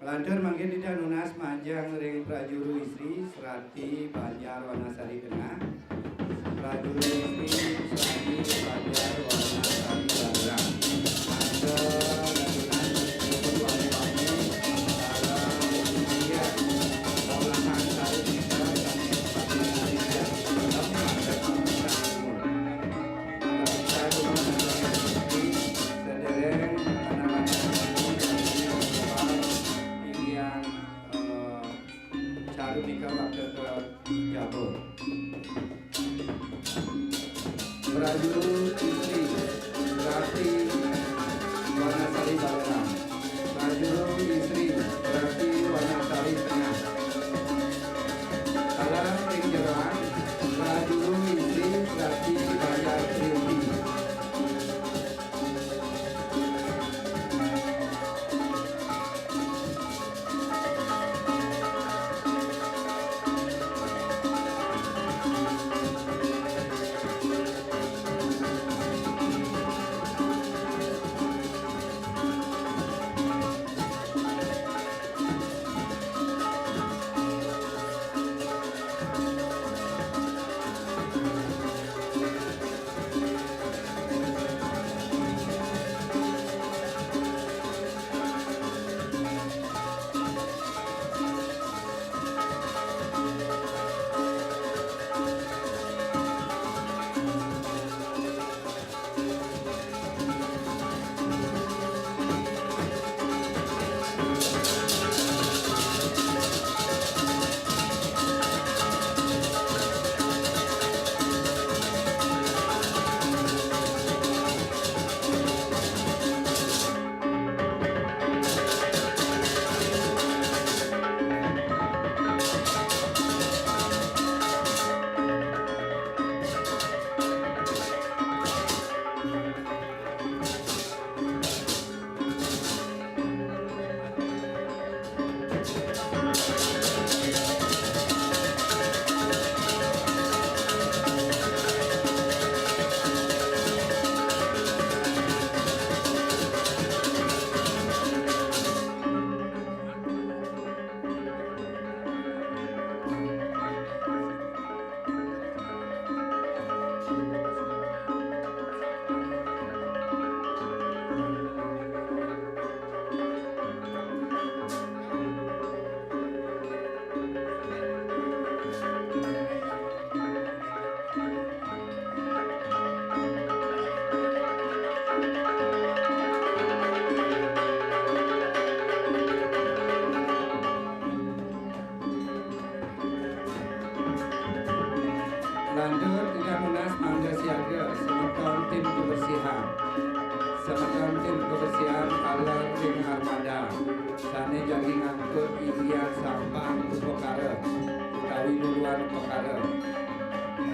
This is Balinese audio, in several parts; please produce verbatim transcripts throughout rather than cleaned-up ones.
Lantur mangkin titah nunas majeng ring prajuru istri Srati Banjar Wanasari Tengah. Prajuru istri Srati Banjar Wanasari Tengah. Mangga lantunan dipun wangi-wangi dalam inggih olahan sari nika saking pati. Sedereng anak-anak inggian, eh, caru nika bakal ke jabur. Prajuru istri Rati Wanasari Balerang. Prajuru istri Rati Wanasari Tengah. Dalam ring jeroan, prajuru istri Rati Banjar Triuti. Lantur titah nunas mangga siaga semeton tim kebersihan. Semeton tim kebersihan taler ring armada sane jagi ngangkut inggian sampah upakara utawi luluan upakara.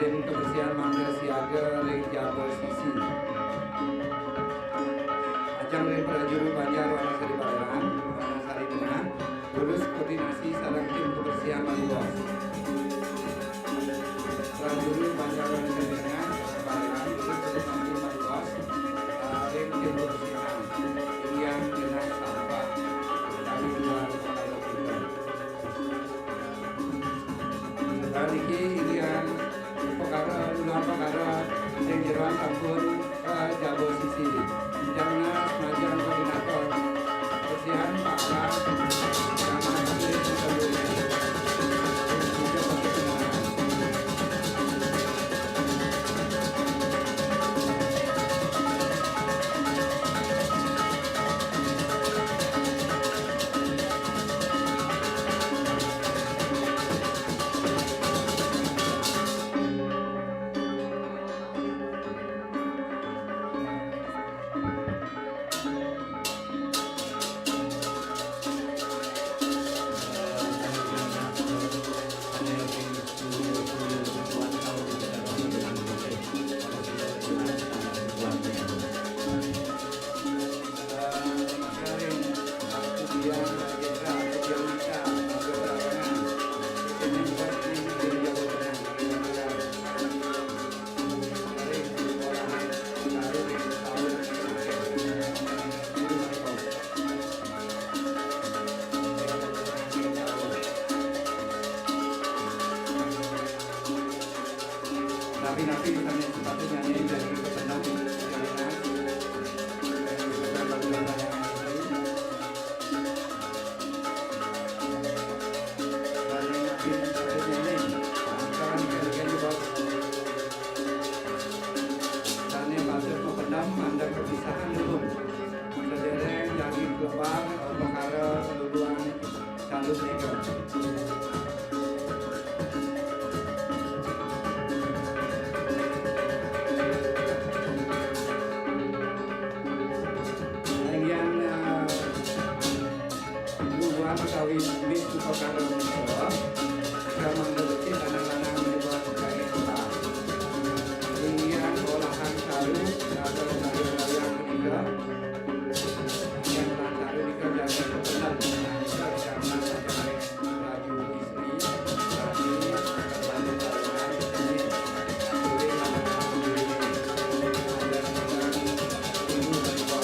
Tim kebersihan mangga siaga ring jaba sisi. Majeng ring prajuru Banjar Wanasari Balerang, Wanasari Tengah. Terus koordinasi sareng tim kebersihan Malibos. Prajuru Banjar Wanasari Tengah, Balerang, terus koordinasi Malibos, eh, ring tim kebersihan. Inggian genah sampah utawi luar kota kita. Saat niki inggian upakara, luar upakara, sing jeroan sampun, eh, jaba sisi. Jangan semajang koordinator. Kesian Pak Ras, jangan sampai kita. Napi-napi sané sepatutnya nyai jagi kependam di jalanan. Sané patut mapendam mandang perpisahan dulu. Sadéréng jagi klebar, eh, pekara luluan calon nika. Inggian, eh, luluan utawi mik upakara menika, mangda becik lanang-lanang nyumbang kayuh. Inggian olahan saru, atau sayur layang menika, inggian olahan saru nika jagi kapenan, nika jangan sampai laju istri, laju terbantu karunan, boleh lanang-lanang sendiri, ada ibu menika.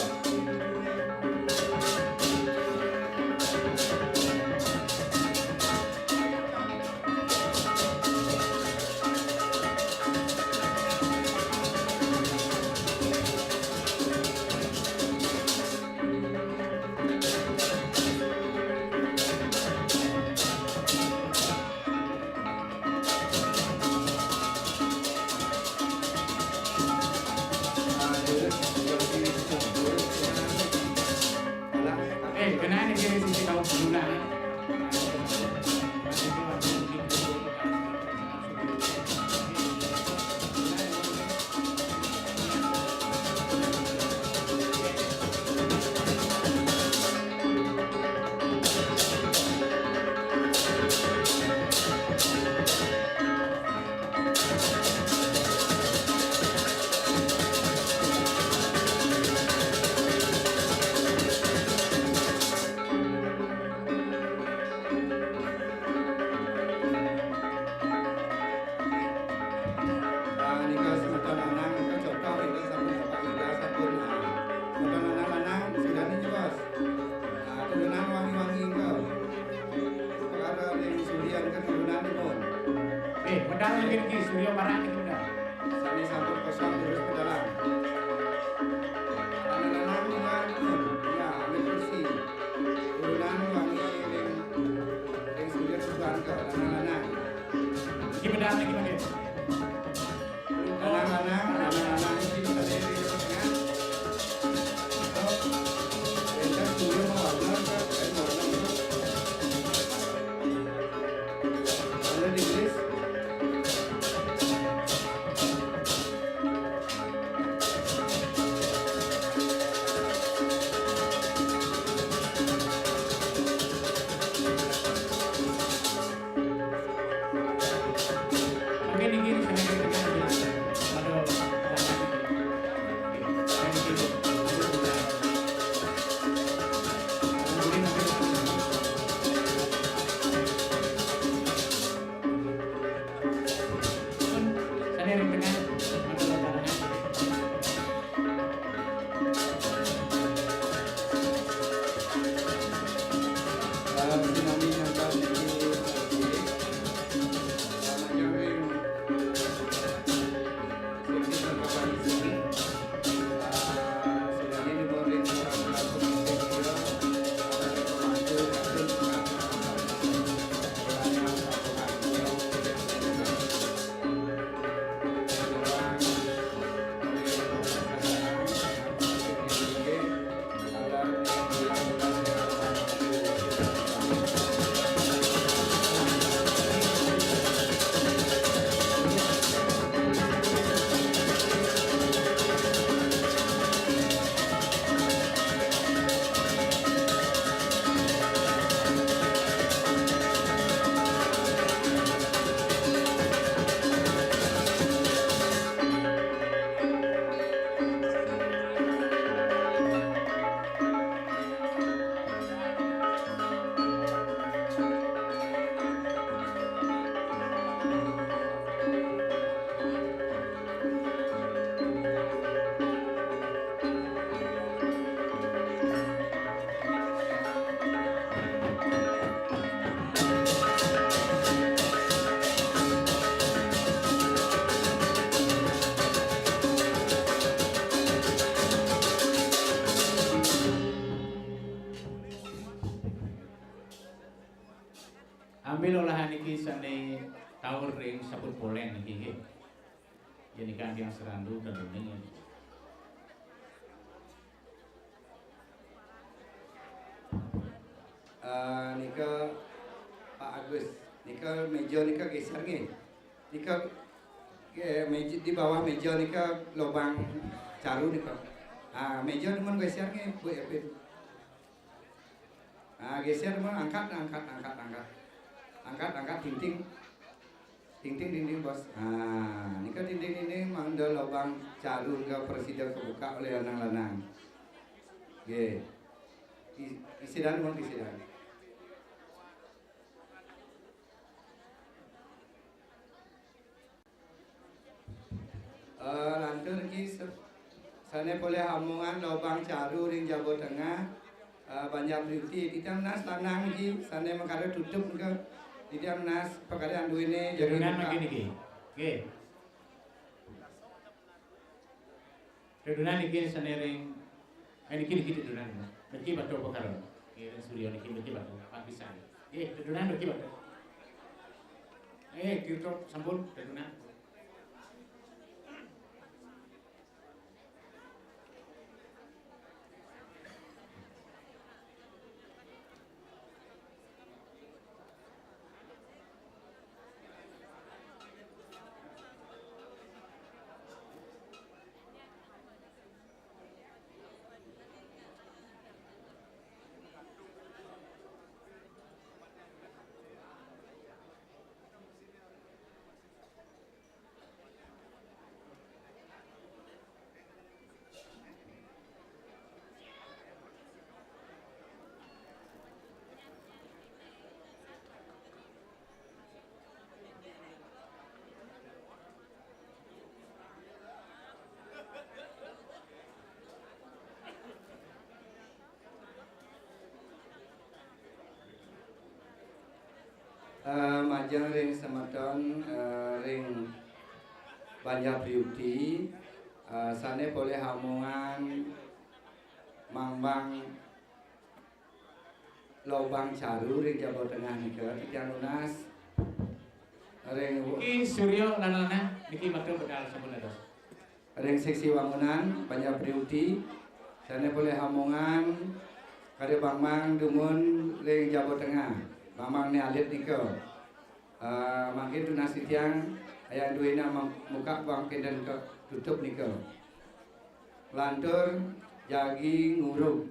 Eh, kenal ni kira sisi kau dulu lah. Ah, nika semeton lanang, nika contoh nika sampun Bapak Ida sampun, ah, semeton lanang-lanang, sida niki, Bos. Ah, turunan wangi-wangi nika. Perkara ring Surya nika turunan nipun. Eh, medal niki, niki, Surya Barat niki medal. Sami sampun kosong terus ke dalam. Lanang-lanang turunan nipun. Ya, ambil kursi. Turunan wangi ring, ring Surya Subanto, lanang-lanang. Niki medal niki, Pak. Lanang-lanang, lanang-lanang niki pada di tengah. Rentas dulu mau warna, kan? Kain warna itu. Ada di Inggris. Mungkin ini Taur ring saput poleng niki nggih. Yen nika tiang serandu dan uning. Eh, nika Pak Agus, nika meja nika geser nggih. Nika, eh, meja, di bawah meja nika lubang caru nika. Ah, meja demen geser nggih, Bu Epin. Ah, geser demen, angkat, angkat, angkat, angkat. Angkat, angkat, ting, ting. Ting, ting, ting, ting, Bos. Ah, nika ting, ting, ting, ting, mangda lubang caru nika prasida kebuka oleh lanang-lanang. Nggih. I-, isidan, mun isidan. Eh, lantur niki se-, sane polih amongan lubang caru ring jaba tengah, eh, Banjar Priuti. Titiang nunas lanang niki sane makara tutup nika. Titiang nunas pakalian duene jagi. Tedunan buka. Niki niki. Nggih. Tedunan niki sane ring, eh, niki, niki tedunan. Niki batu pekara. Nggih, ring Surya niki, niki batu. Papisan. Nggih, tedunan niki batu. Eh, tirta sampun tedunan. Eh, majeng ring semeton, eh, ring Banjar Priuti, eh, sane polih amongan mambang lobang caru ring jaba tengah nika, titiang nunas ring Ki Surya lan lanang niki matur medal sampun dados. Ring seksi wangunan Banjar Priuti, sane polih amongan kadi bangmang dumun ring jaba tengah, bangmang ne alit nika. Eh, mangkin tunas titiang ayang duena mem-, muka bang kenten ke tutup nika. Lantur jagi nguruk.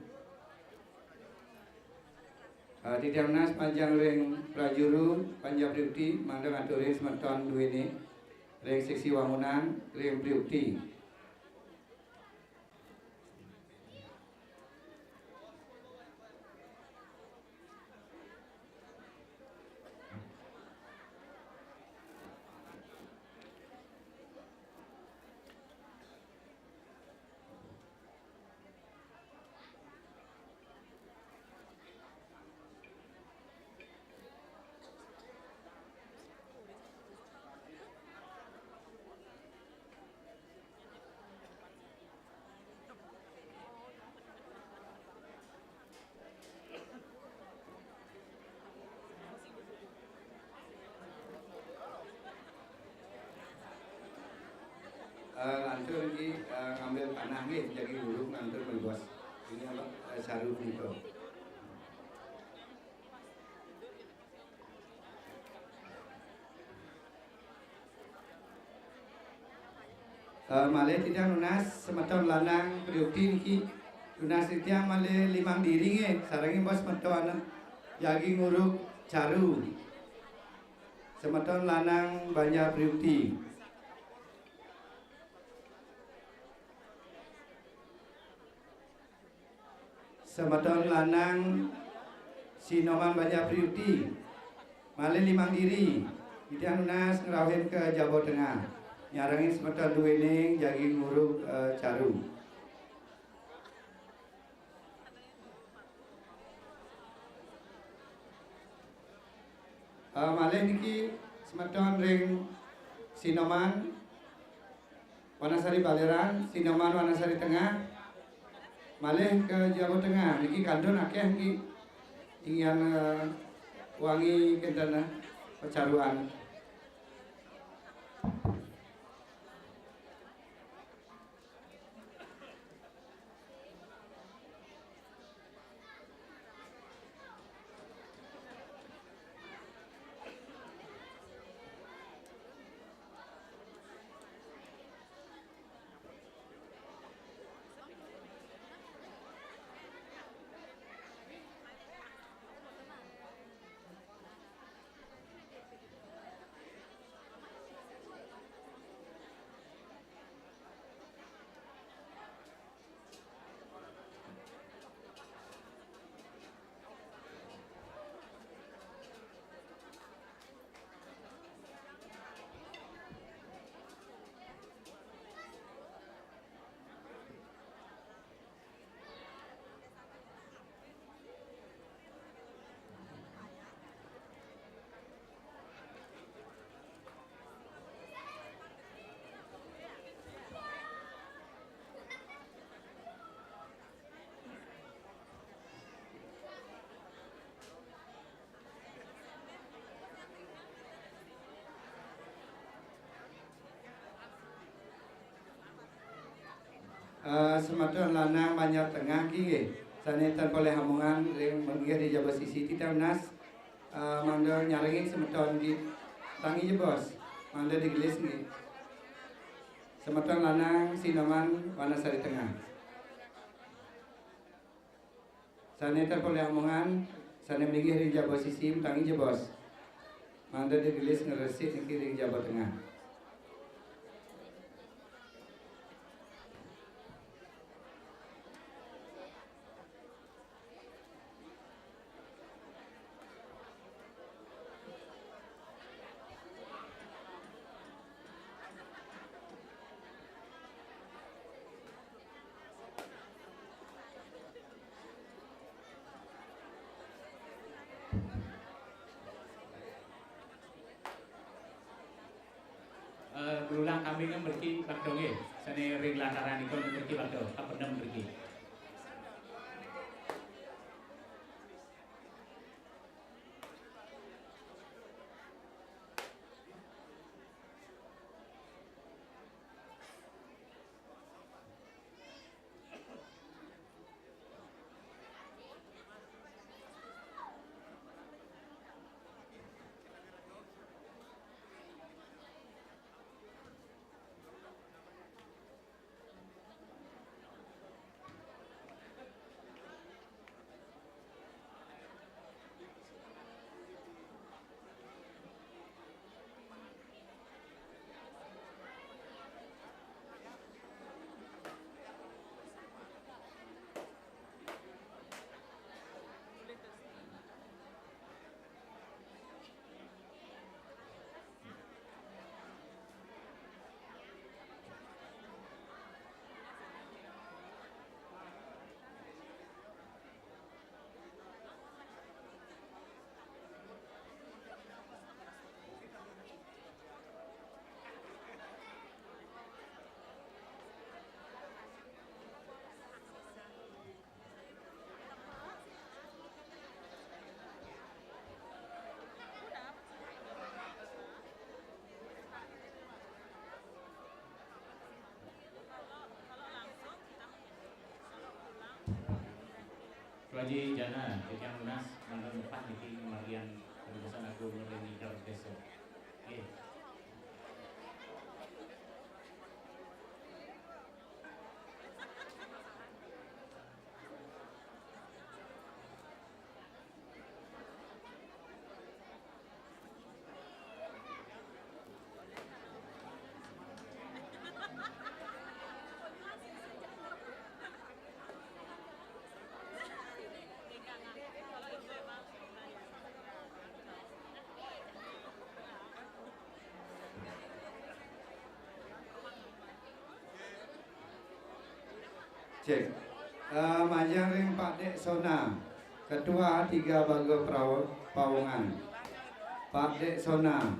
Eh, titiang nunas majeng ring prajuru Banjar Priuti, mangda ngaturin semeton duene ring seksi wangunan ring Priuti. Eh, lantur niki, eh, ngambil panah nggih, jagi nguruk lantur meli Bos. Ini apa, eh, caru punika. Eh, malih titiang nunas semeton lanang Priuti niki. Nunas titiang malih limang diri nggih, sarengin Bos semeton jagi nguruk caru. Semeton lanang Banjar Priuti. Semeton lanang Sinoman Banjar Priuti, malih limang diri, titiang nunas ngrauhin ka jaba tengah, nyarengin semeton duene jagi nguruk, eh, caru. Eh, malih niki semeton ring Sinoman Wanasari Baleran, Sinoman Wanasari Tengah, malih ka jaba tengah. Niki kantun akeh niki inggihan, eh, wangi kenten, eh, pacaruan. Eh, semeton lanang Banjar Tengah nggih, sané tan polih amongan ring, nggih, ring jaba sisi. Titiang nunas, eh, mangda nyarengin semeton di tangi jebos, mangda digelis nggih. Semeton lanang Sinoman Wanasari Tengah. Sané tan polih amongan, sané malinggih ring jaba sisi, matangi jebos. Mangda digelis ngresik niki ring jaba tengah. Eh, belulang kambing mriki bakda nggih, sané ring lataran nika mriki bakda, kapendem mriki. Tuaji Jana, titiang nunas mangda ngupah niki ngamargiang perumusan agung ring ngider desa. Nggih. Cek. Eh, majeng ring Pak Dek Sona, Ketua Tiga Baga Perau-, Pawungan. Pak Dek Sona.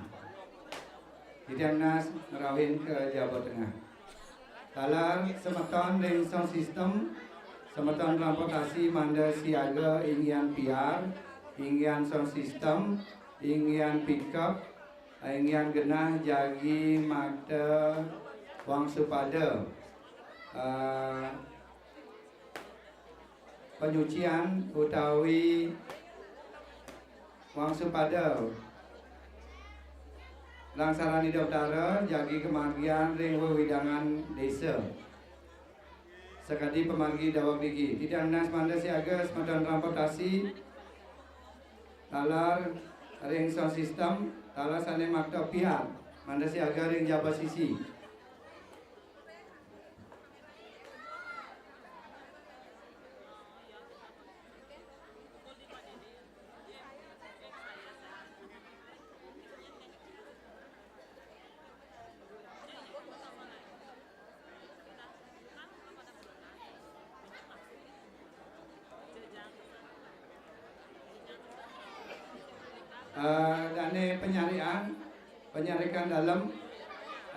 Titiang nunas ngrauhin ka jaba tengah. Taler semeton ring sound system, semeton transportasi mangda siaga inggian P R, inggian sound system, inggian pickup, inggian genah jagi makta wangsupada, eh, panyucian utawi wangsupada Langsaran Ida Betara jagi kamargiang ring wewidangan desa. Sakadi pamargi daweg niki. Titiang nunas mangda siaga semeton transportasi, taler ring sound system, taler sané makta P R, mangda siaga ring jaba sisi. Eh, dané panyarikan, panyarikan dalem,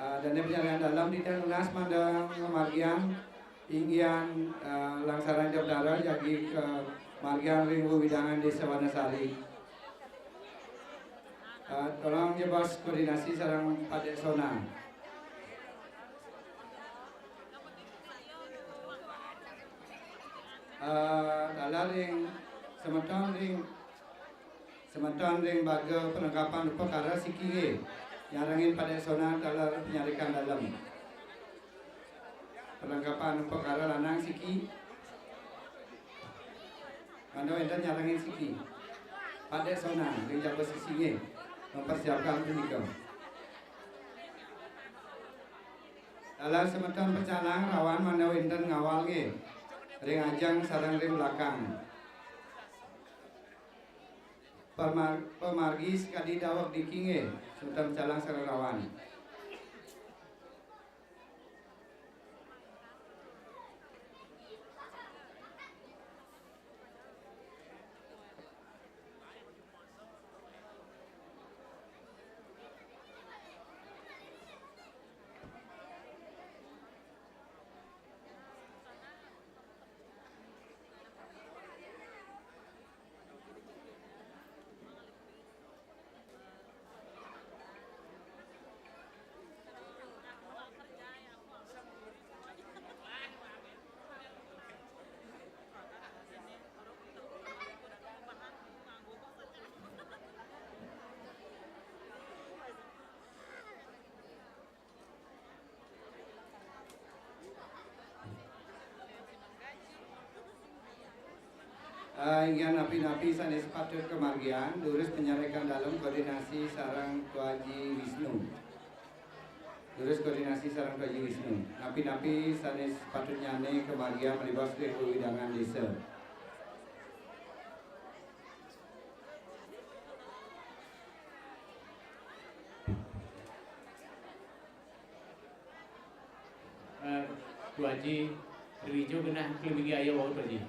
eh, dané panyarikan dalem, titiang nunas mangda ngamargiang inggian, eh, Langsaran Ida Betara jagi kamargiang ring wewidangan Desa Wanasari. Eh, tolong jebos koordinasi sareng Pak Dek Sona. Eh, taler ring semeton ring, semeton ring baga perlengkapan upakara siki nggih. Nyarengin Padek Sona taler penyarikan dalem. Perlengkapan upakara lanang siki. Mangda wénten nyarengin siki. Padek Sona ring jaba sisi nggih. Mempersiapkan punika. Taler semeton pecalang rawan mangda wénten ngawal nggih. Ring ajeng sareng ring belakang. Pamar-, pamargi sakadi daweg niki nggih, semeton pecalang sareng rawan. Ah, inggih napi-napi sané patut kamargiang, durus penyarikan dalem koordinasi sareng Tuaji Wisnu. Durus koordinasi sareng Tuaji Wisnu. Napi-napi sané patutnyané kamargiang malibas ring wewidangan désa. Eh, Tuaji, ring ijo genah kelimingi ayu wau, Tuaji.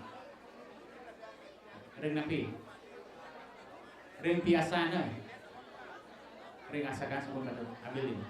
Ring napi? Ring piasana. Ring asakan sampun patut. Ambil ini.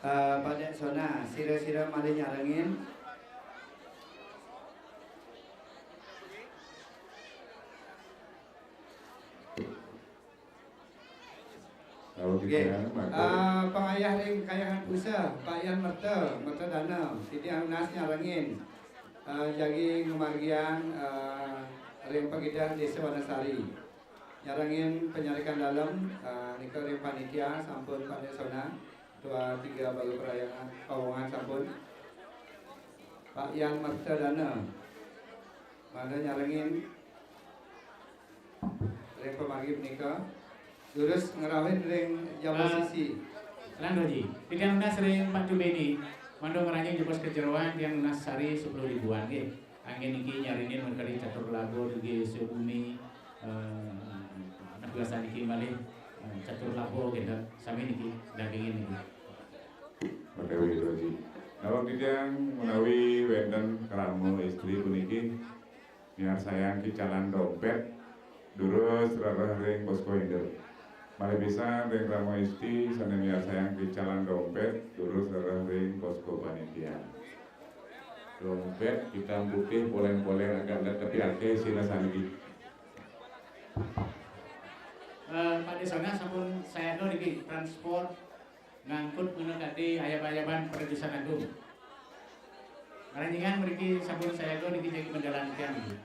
Eh, Padek Sona, sira-sira malih nyarengin. Kalau nggih. Kita mangkon. Eh, pangayah ring Kayangan Pusa, Pak Yan Merta, Merta Dana, titiang nunas nyarengin. Eh, jagi ngamargiang, eh, ring pagidah Désa Wanasari. Nyarengin penyarikan dalem, eh, nika ring panitia sampun Padek Sona, Ketua Tiga Balu Parahyangan, Pawongan sampun. Pak Yan Merta Dana. Mangda nyarengin ring pamargi punika. Durus ngrauhin ring jaba sisi. Lan Haji. Titiang nunas ring Pak Tubeni. Mangda ngranjing jebos ka jeroan, tiang nunas sari sepuluh ribuan nggih. Anggén niki nyarengin mangkali catur laba dugi Sukabumi, eh, anak biasa niki malih, eh, catur laba kita. Sami niki dagingin niki. Menawi Haji. Nawang titiang menawi wénten krama istri puniki miarsayang kicalan dompét, durus rereh ring posko induk. Malih pisan ring krama istri sané miarsayang kicalan dompét, durus rereh ring posko panitia. Dompét hitam putih, poléng-poléng, agak berat, tapi akéh isina saniki. Eh, Pak Désana sampun sayaga niki transport ngangkut nguna kadi ayab-ayaban Prajusan Agung. Ngranjingang mriki sampun sayaga niki jagi mendalankan.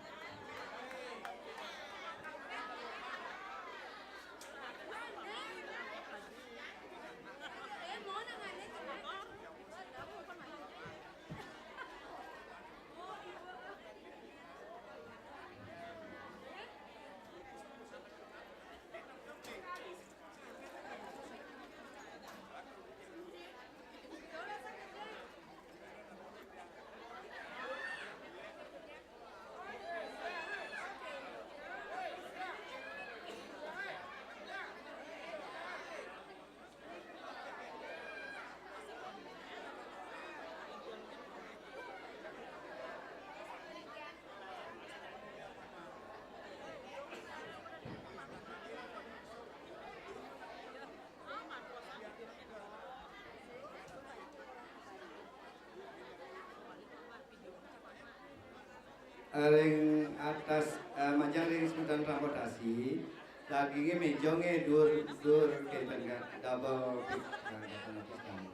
Ring atas, eh, majeng ring semeton transportasi, dagingé méja nggih duur, duur kénten kan, double pick, nah, kénten atus tamu.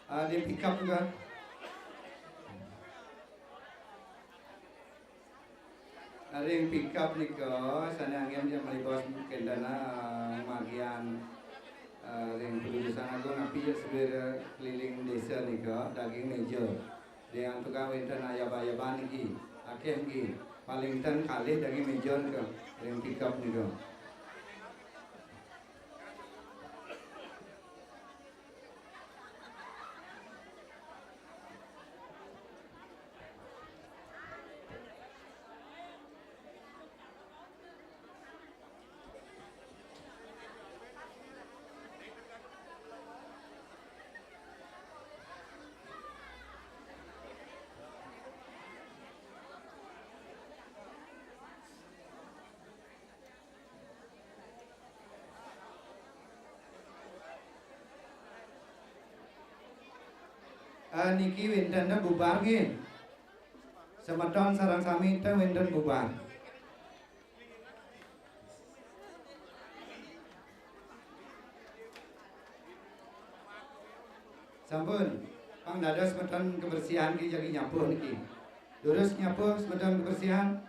Ah, di pickup juga. Ring pickup nika, sané anggén malibos kénten, eh, margian, eh, ring Pelungguh Sang Agung napi ya selir keliling désa nika, daging méja. Ring antuk wénten ayab-ayaban niki, akéh niki. Paling ten kalih daging méja nika, ring pickup nika. Eh, niki wénten bubar nggih. Semeton sareng sami ten wénten bubar. Sampun, pang dados semeton kebersihan ki jagi nyapuh niki. Durus nyapuh semeton kebersihan.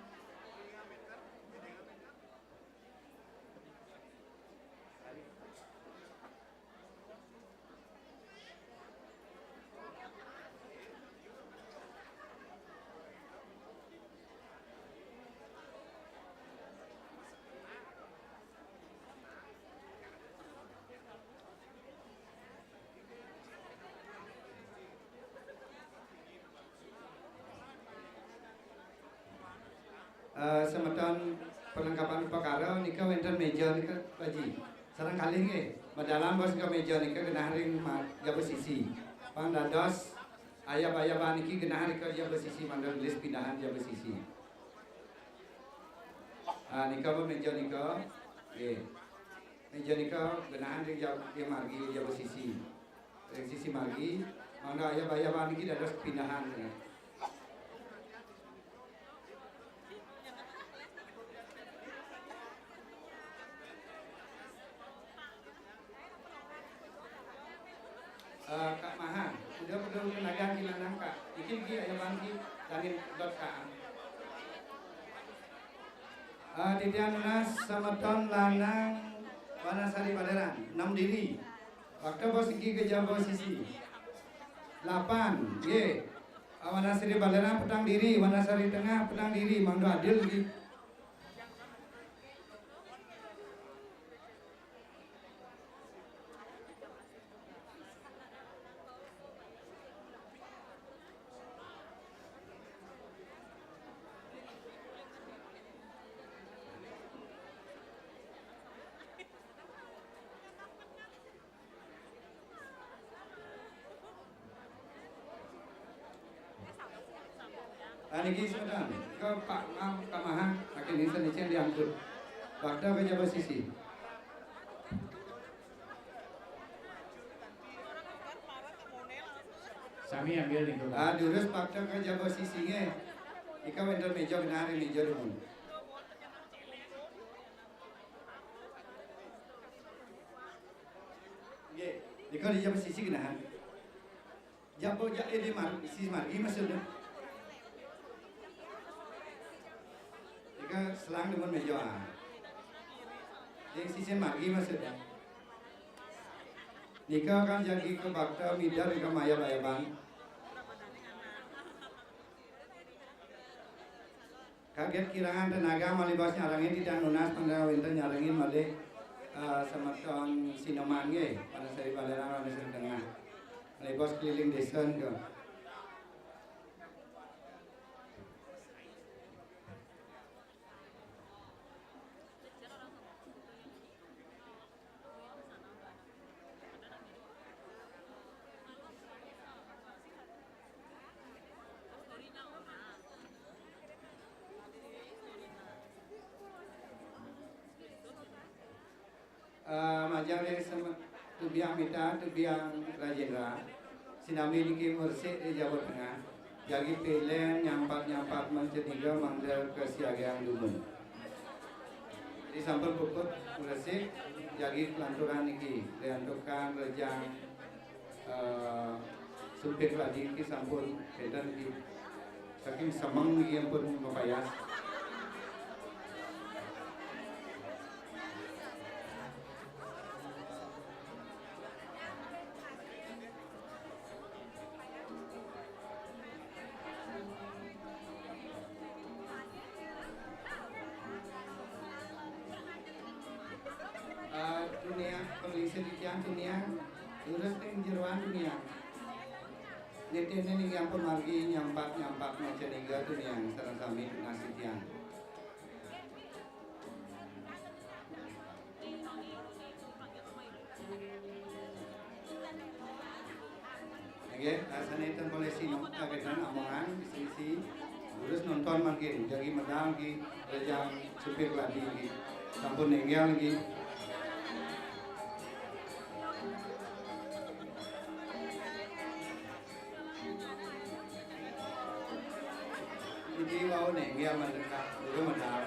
Eh, semeton perlengkapan perkara nika wénten méja nika, Pak Ji. Sareng kalih nggih, medal bos nika méja nika genah ring ma-, jaba sisi. Pang dados ayab-ayaban niki genah nika jaba sisi, mangda gelis pindahan jaba sisi. Ah, nika pun méja nika. Nggih. Méja nika genahan ring jab-, ring margi jaba sisi. Ring sisi margi, mangda ayab-ayaban niki dados pindahan, ya. Eh, Kak Maha, udah perlu tenaga gimana, Kak? Iki, iki, ayaban iki, langit dot K A. Eh, titiang nunas semeton lanang Wanasari Balerang, enam diri. Waktu bos iki ke jaba sisi. Lapan, nggih. Wanasari Balerang petang diri, Wanasari Tengah petang diri, mangda adil iki. Ah, niki semeton, ke Pak Mam, Pak Maha, makin insan icen diangkut. Bakda ke jaba sisi. Sami ambil niku, Pak. Ah, durus bakda ke jaba sisi nggih. Ika wénten méja genah ring méja dumun. Nggih, nika di jaba sisi genahan. Jaba ja-, eh, di mar-, sisi margi maksudnya. Nika selang dumun méja, ah. Di sisi margi maksudnya. Nika kan jagi ke bakda mider nika mayab-ayaban. Kaget kirangan tenaga malih bos nyarengin, titiang nunas mangda wénten nyarengin malih, eh, semeton Sinoman nggih, Wanasari Balerang, Wanasari Tengah. Malih bos keliling désa nika. Eh, majeng ring sem-, Tubiang Mita, Tubiang Rajendra, sinami niki mursik di Jawa Tengah. Jagi pilén nyampat-nyampat mancaniaga mangda kasiagang dumun. Jadi sampun puput ngresik jagi kelanturan niki, riantukan rejang, eh, sumpit keladi niki sampun kénten niki. Saking semeng niki ampun mapayas. Eh, tuniang, panglingsir titiang tuniang, durus ring jeroan tuniang. Nitihné niki ampun margi nyampat-nyampat mancaniaga tuniang, sareng sami tunas titiang. Nggih, rasane ten polisi no, kagetan omongan, isi-isi. Terus nonton mangkin, jagi medal nggih, rejang supir keladi nggih. Sampun nenggel nggih. Niki wau nenggel mendekat, dulu medal.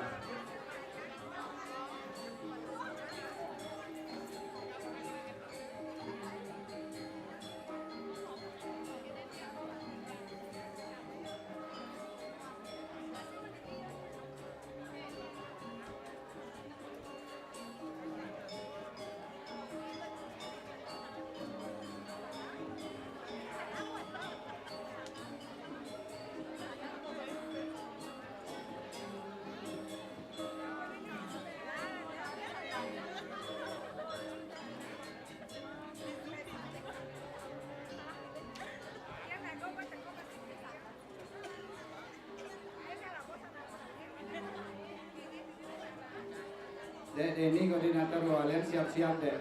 Dek Deni, koordinator wawalian, siap-siap, Dek.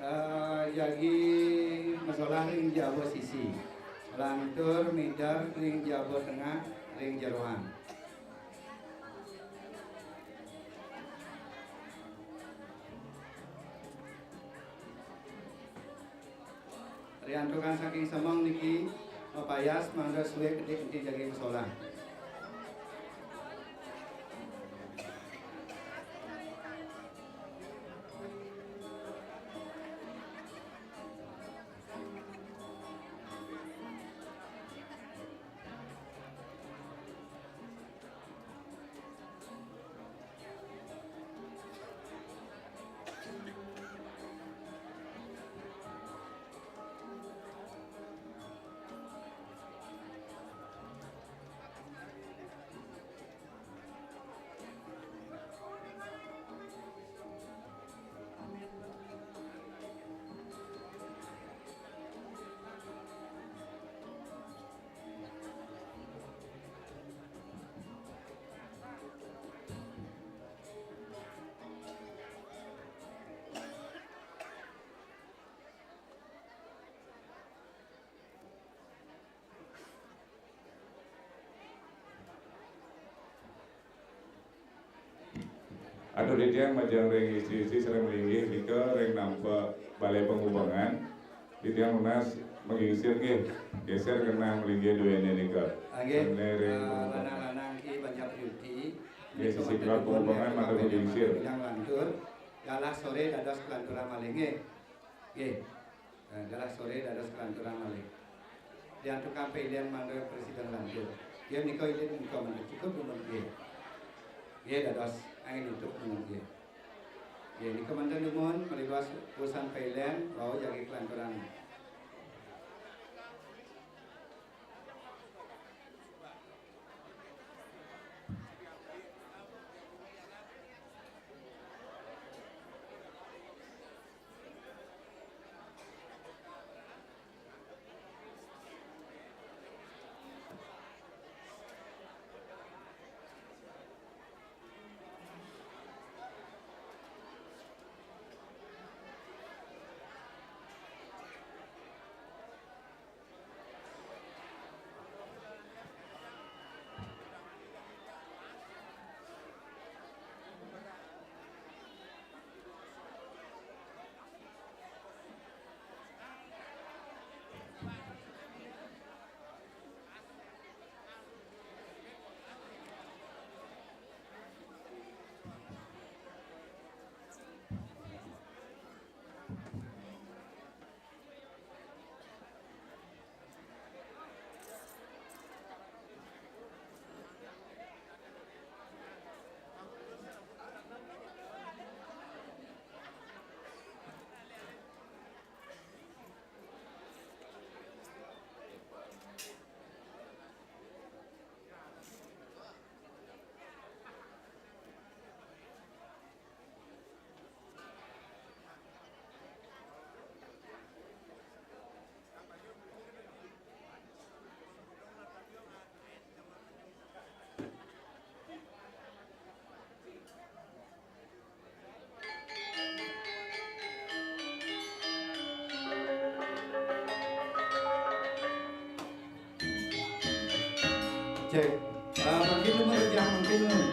Eh, jagi masolah ring jaba sisi. Lantur mider ring jaba tengah, ring jeroan. Riantukan saking semeng niki, mapayas mangda sué kedik niki jagi masolah. Atur titiang majeng ring istri-istri sareng malinggih nika ring nampek Balai Pangubengan. Titiang nunas magingsir nggih. Geser keneh malinggih duéné nika. Nggih. Ring, eh, pangubengan. Lanang-lanang ki banyak beauty. Nggih, nika sisi mantun Balai Pangubengan matur magingsir. Bilang lantur. Galah soré dados kelanturan malih nggih. Nggih. Nah, galah soré dados kelanturan malih. Diantuk kampé ilian mangda presiden lantur. Nggih, nika ilit nika mangda cukup dumun nggih. Nggih, dados angin untuk dumun nggih. Nggih, nika mangda dumun, maliwas urusan pailen, wau jagi kelanturan. Cek. Ah, mangkin nuhun, Rejang, mangkin nuhun.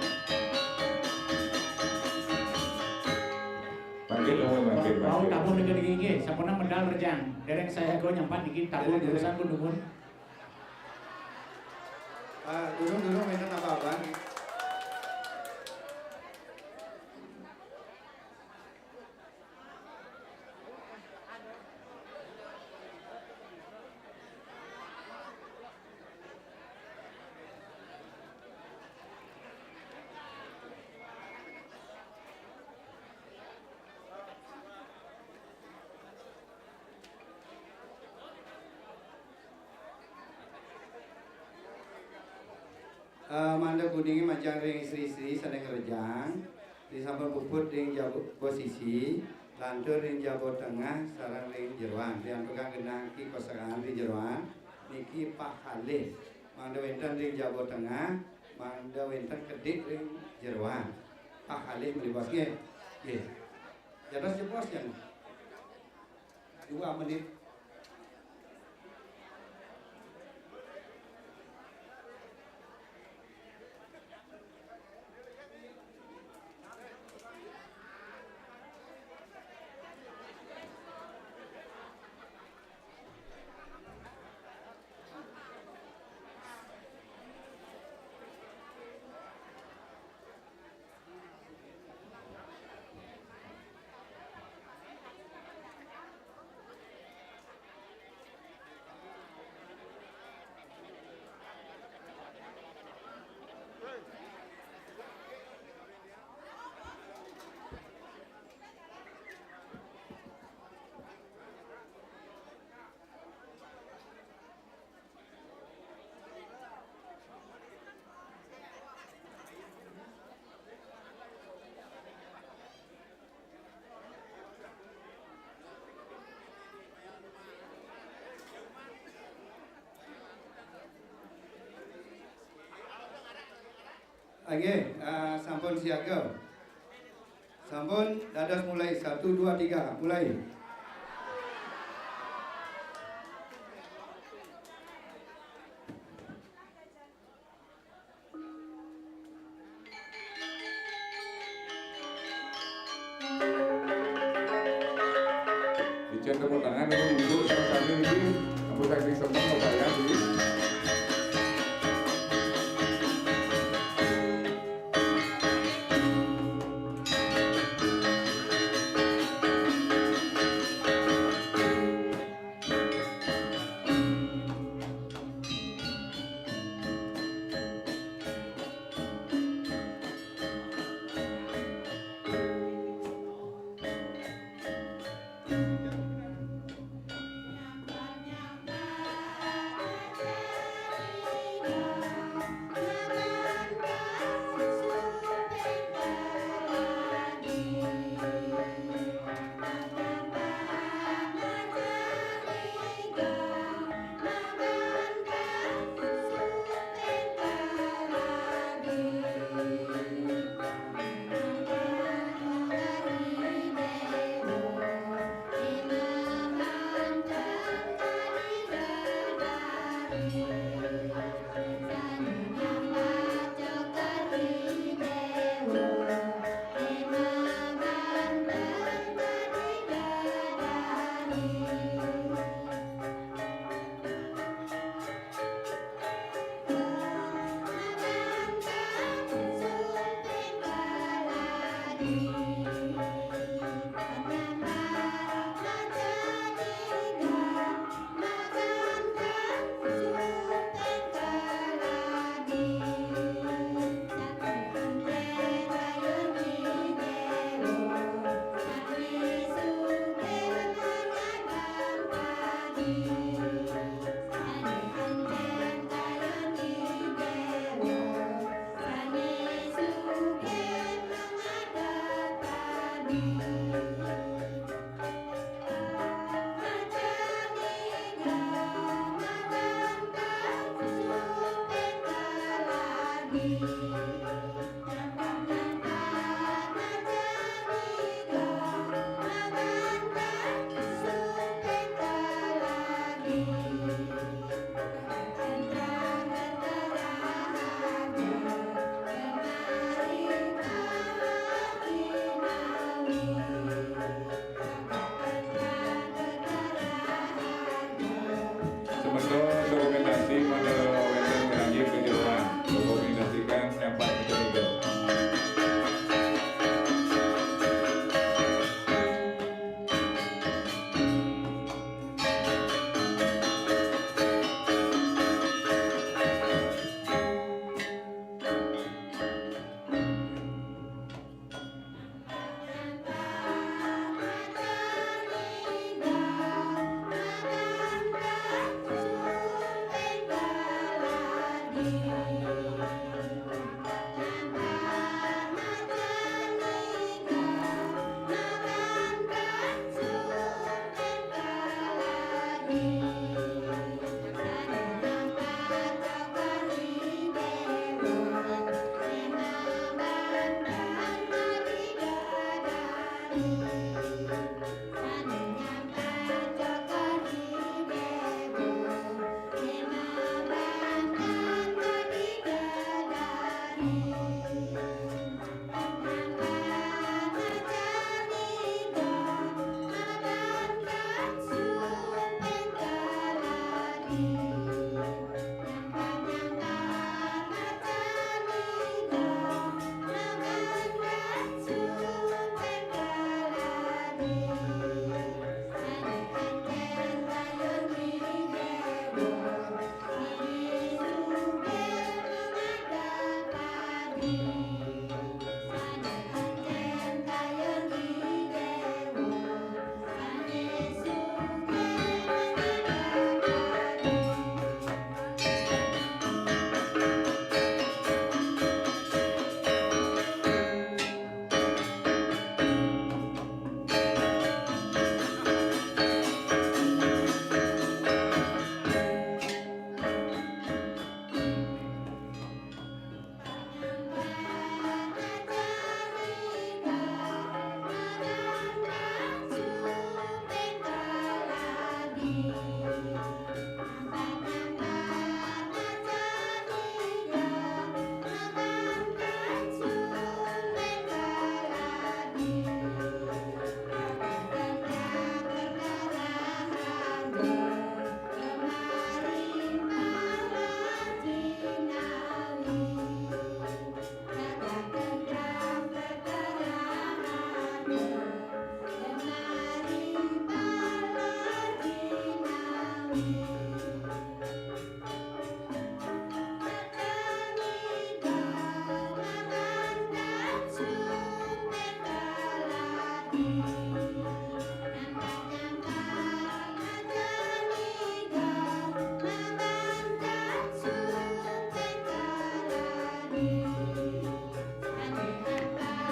Mangkin nuhun, mangkin, mangkin. Wau, tabuh niki, niki, nggih. Sampunang medal, Rejang. Dereng sayaga nyampat niki, tabuh. Dereng, dereng. Urusan pun nuhun. Ah, durung, durung, wénten apa-apa. Eh, mangda kuning majeng ring istri-istri sané ngrejang, risampun puput ring jaba sisi, lantur ring jaba tengah sareng ring jeroan. Riantukan genah ki kosakan ring jeroan, niki pakalih. Mangda wénten ring jaba tengah, mangda wénten kedip ring jeroan. Pakalih malih bos nggih. Nggih. Dados jebos, Yan. Dua menit. Nggih, eh, sampun siaga. Sampun dados mulai. Satu, dua, tiga, mulai. Dicen tepuk tangan ini untuk sami niki, ampun saking seneng kebayang iki. Untuk dokumentasi pada wénten ngeranjing kejeroan, dokumentasikan nyampat kecurigaan.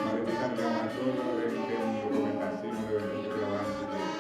Mari pisan kamatur ring tim dokumentasi mangga wénten kejeroan sedaya.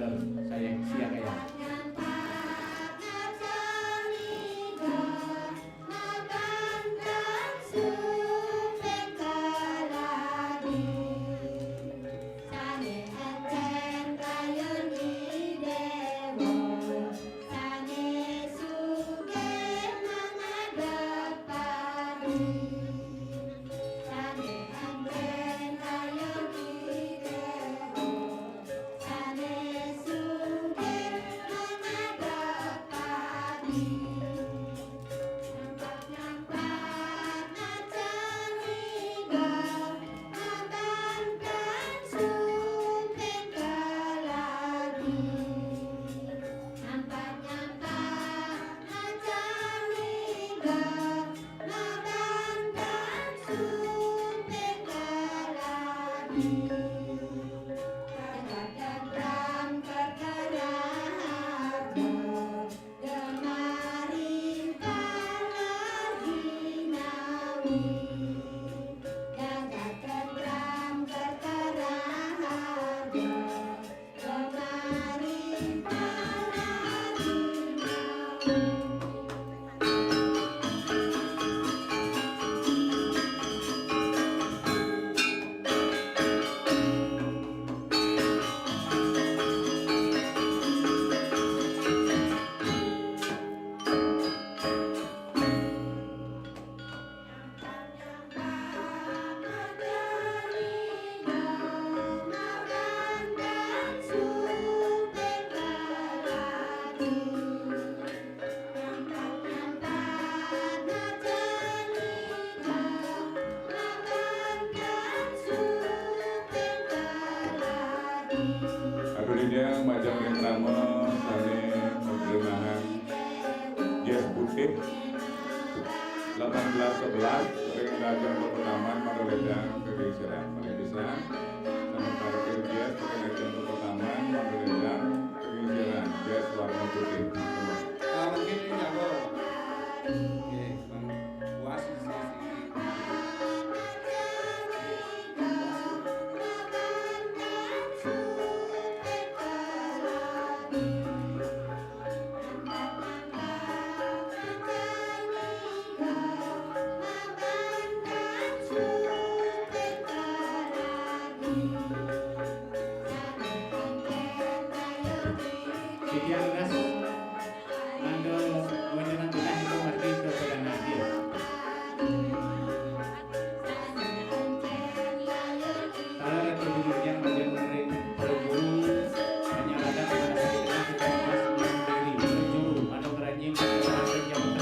Saya siang ya. Atur didang majeng ring krama sané magrinahan jas putih delapan belas sebelas ring Rajang Pertamanan, mangda lédang kagengsiran. Malih pisan sané parkir jas ring Rajang Pertamanan, mangda lédang kagengsiran jas warna putih. Ah, mungkin ini jago. Oke, Bang. Puas sih, sih. Titiang das, mangda wéntenan titah ipun margi ka Padang Nadir. Taler kemudian majeng ring prajuru, hanya ada pada satu tengah kita mas diri, prajuru, ada keranjing, ada keranjing.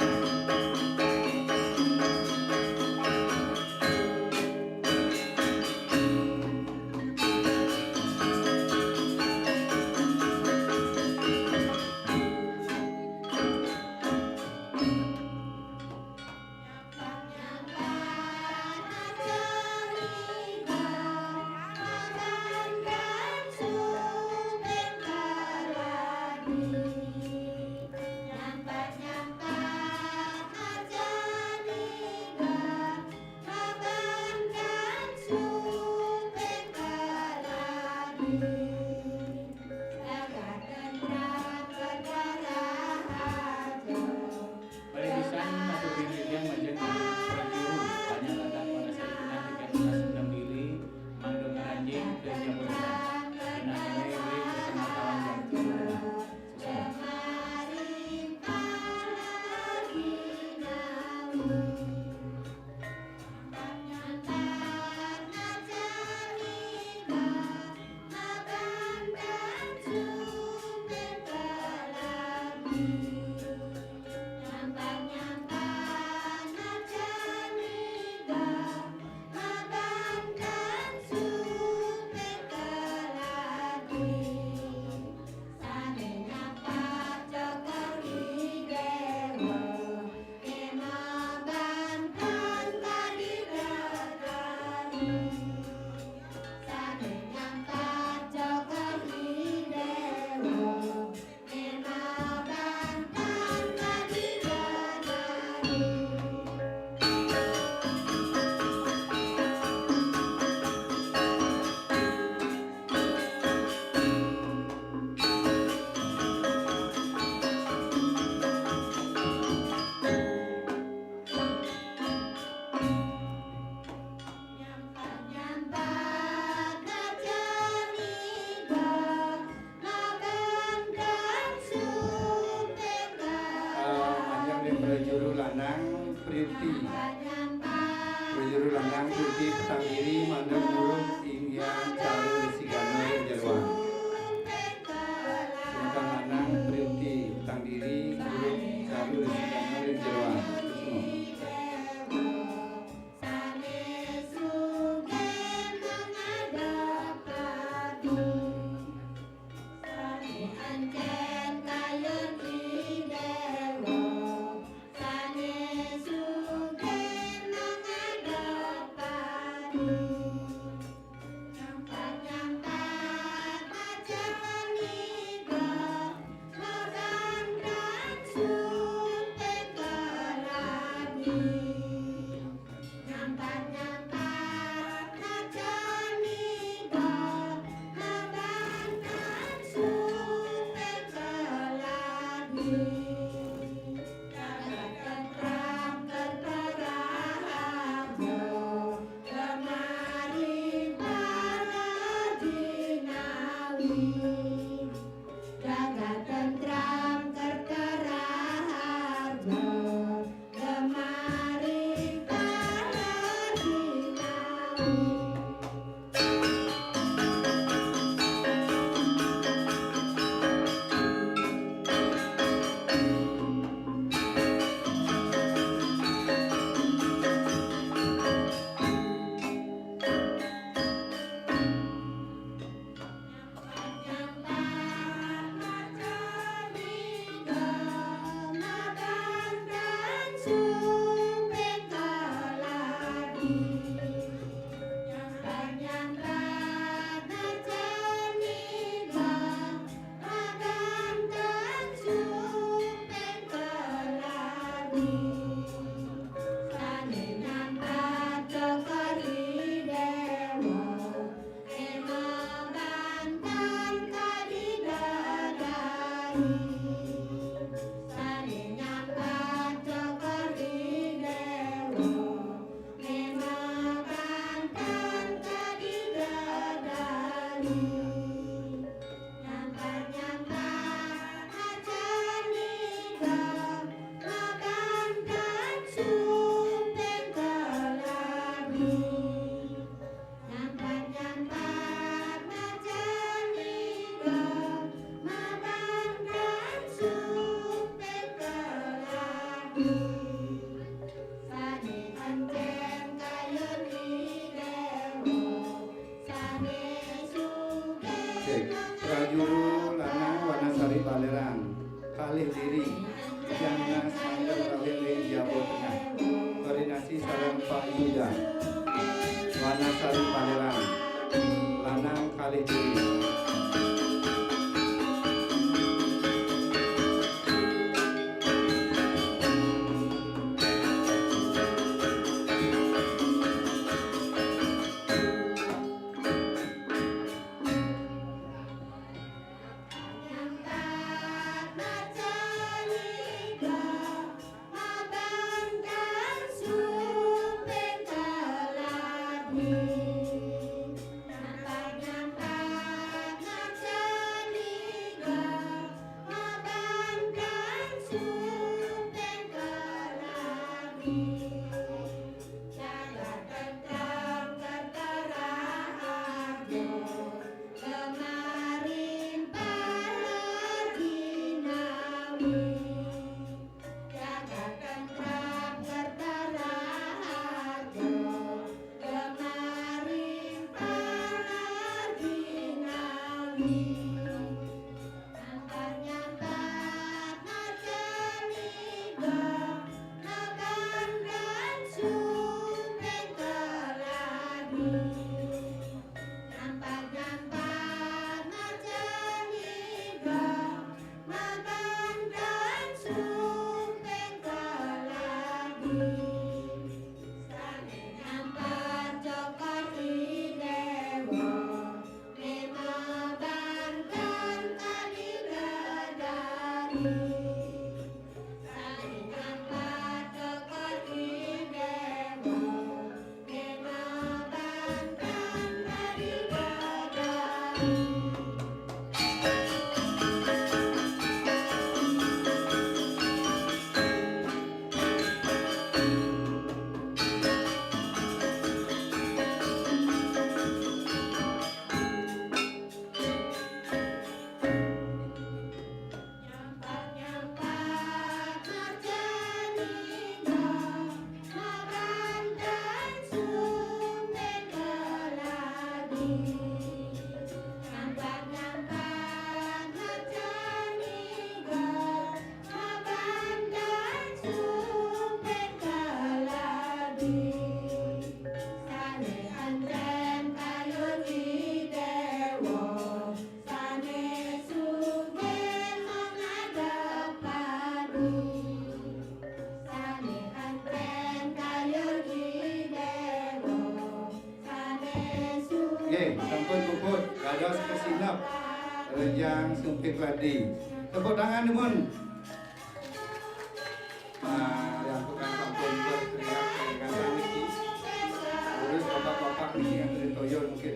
Paribisan atur diri yang majeng prajuru, hanya datang pada satu tengah tiga belas enam diri, mangda ngeranjing ke jaburan. Kenangannya ring pengetahuan yang tinggi. Susah. Lanang Priuti. Bojuru lanang Priuti petang diri mandeg nurung inggian caru Resi Gana ring jeroan. Semeton lanang Priuti petang diri nurung caru Resi Gana ring jeroan. Terus, Prajuru lanang Wanasari Balerang, kalih diri, Jangnas Mangga Rawin ring Jabo Tengah. Koordinasi sareng Pak Yuda. Wanasari Balerang, lanang kalih diri. Rejang Sumpit Wadi. Tepuk tangan, Mun. Nah, yang tukang sampun berteriak, teriak niki. Terus bapak-bapak niki yang dari Toyol mungkin.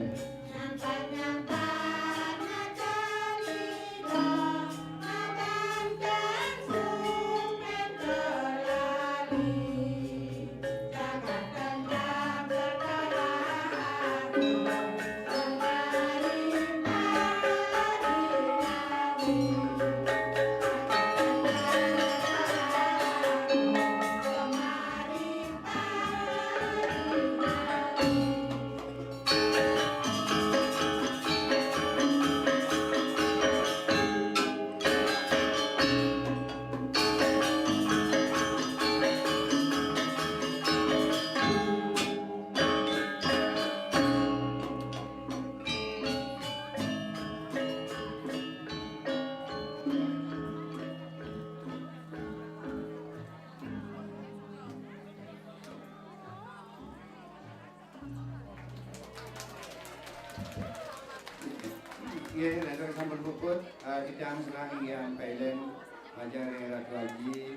Nggih, nek sampun puput, eh, titiang serahang titiang pailing majeng ring Ratu Aji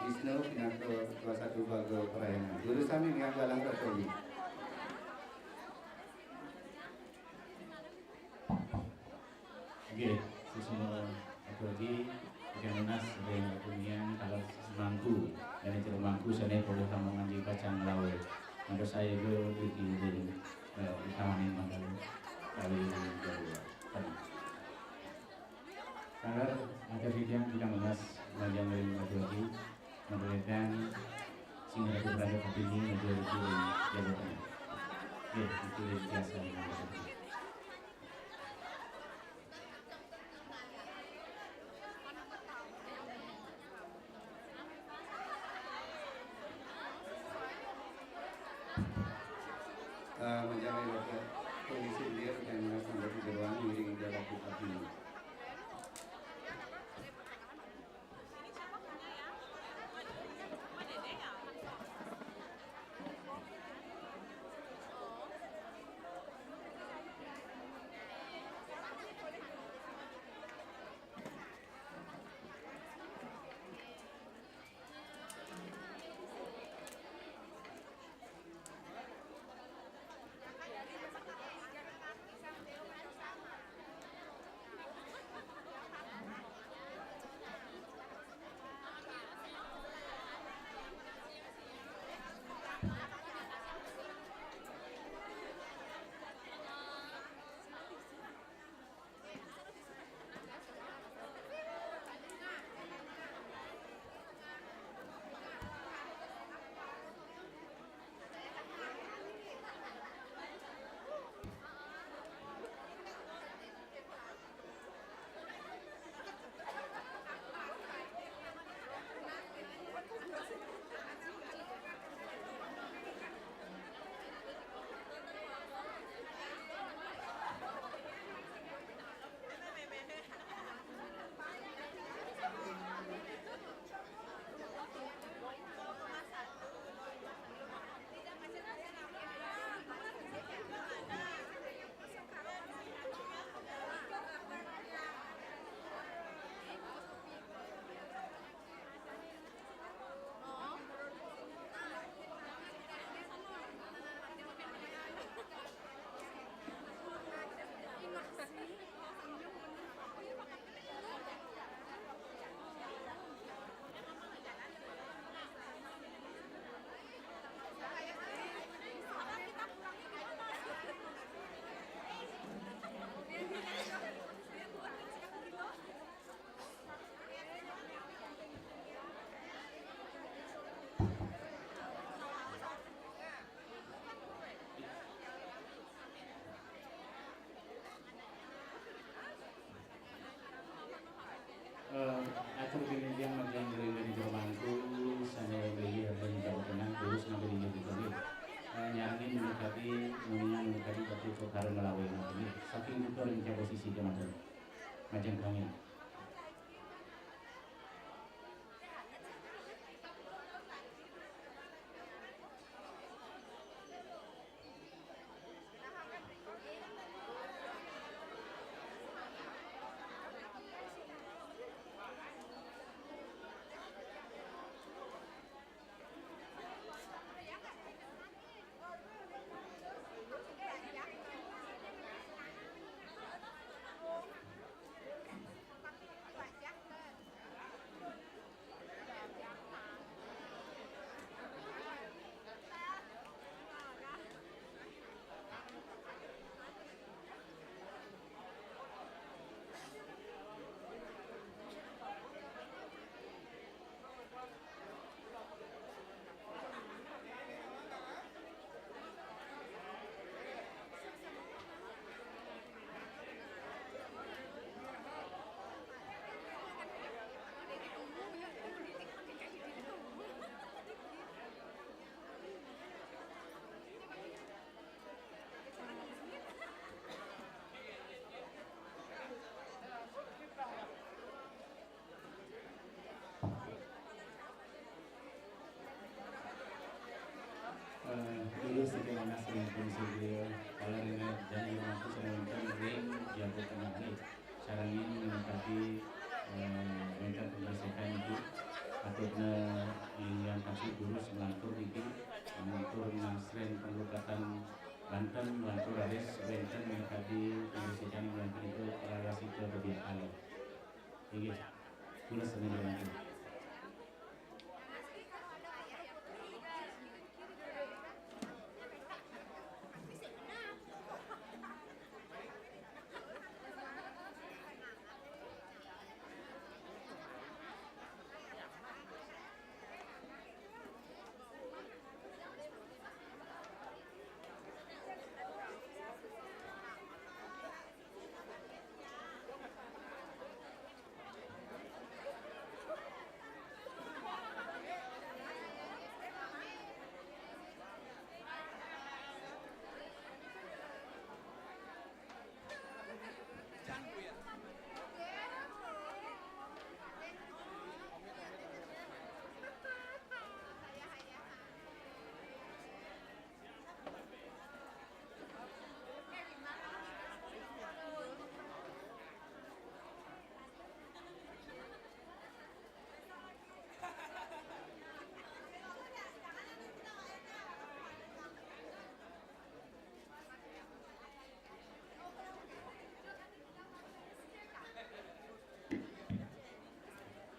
Wisnu pinaka ketua satu baga parahyangan. Durusang ring galang Ratu Aji. Nggih, sesungguhnya Ratu Aji, titiang nunas ring Ratu Miang, kala mangku, dan jero mangku sané polih tama manjing pacang nglawé. Mangda saya go tiki ring, eh, utamaning manggané kali ring Jawa Tengah. Taler, atur titiang, titiang nunas majeng ring Ratu Aji, mangda wénten sing Ratu Praja Kartini, mangda tiki ring Jawa Tengah. Nggih, tiki ring biasa ring Jawa Tengah. Eh, menjaga kondisi dia dan menggunakan baju jeruan, ngiring dia waktu pagi. Eh, atur kinanjang majeng ring Dani Jero Mangku, sané linggih ring Jawa Tengah, durus nampi linggih punika nggih. Eh, nyarengin minangkadi, nguningang minangkadi bakti upakara nglawé nggih. Saking duka ring Jawa sisi kemanten. Majeng kami. Kepala Dinas Janji Mampu Semonten ring Jago Tengah nggih. Sarengin minangkadi, eh, wénten panggesekan itu. Patutna Ing Hyang Kasih Guru semelantur niki, melantur ngasrén panglukatan Banten, melantur raris wénten minangkadi panggesekan wénten itu Prarasita Kebiakala. Inggih. Kula sami wénten.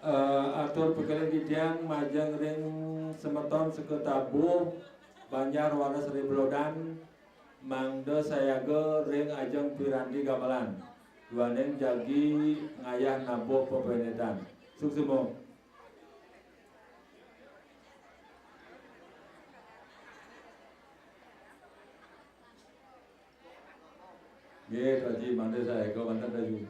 Eh, atur pakalih titiang majeng ring semeton sekatabuh Banjar Wates Ri Belodan, mangda sayaga ring ajeng piranti gamelan. Duaning jagi ngayah nabuh pepénditan. Suksma. Nggih, Pak Haji, mangda sayaga wénten raju.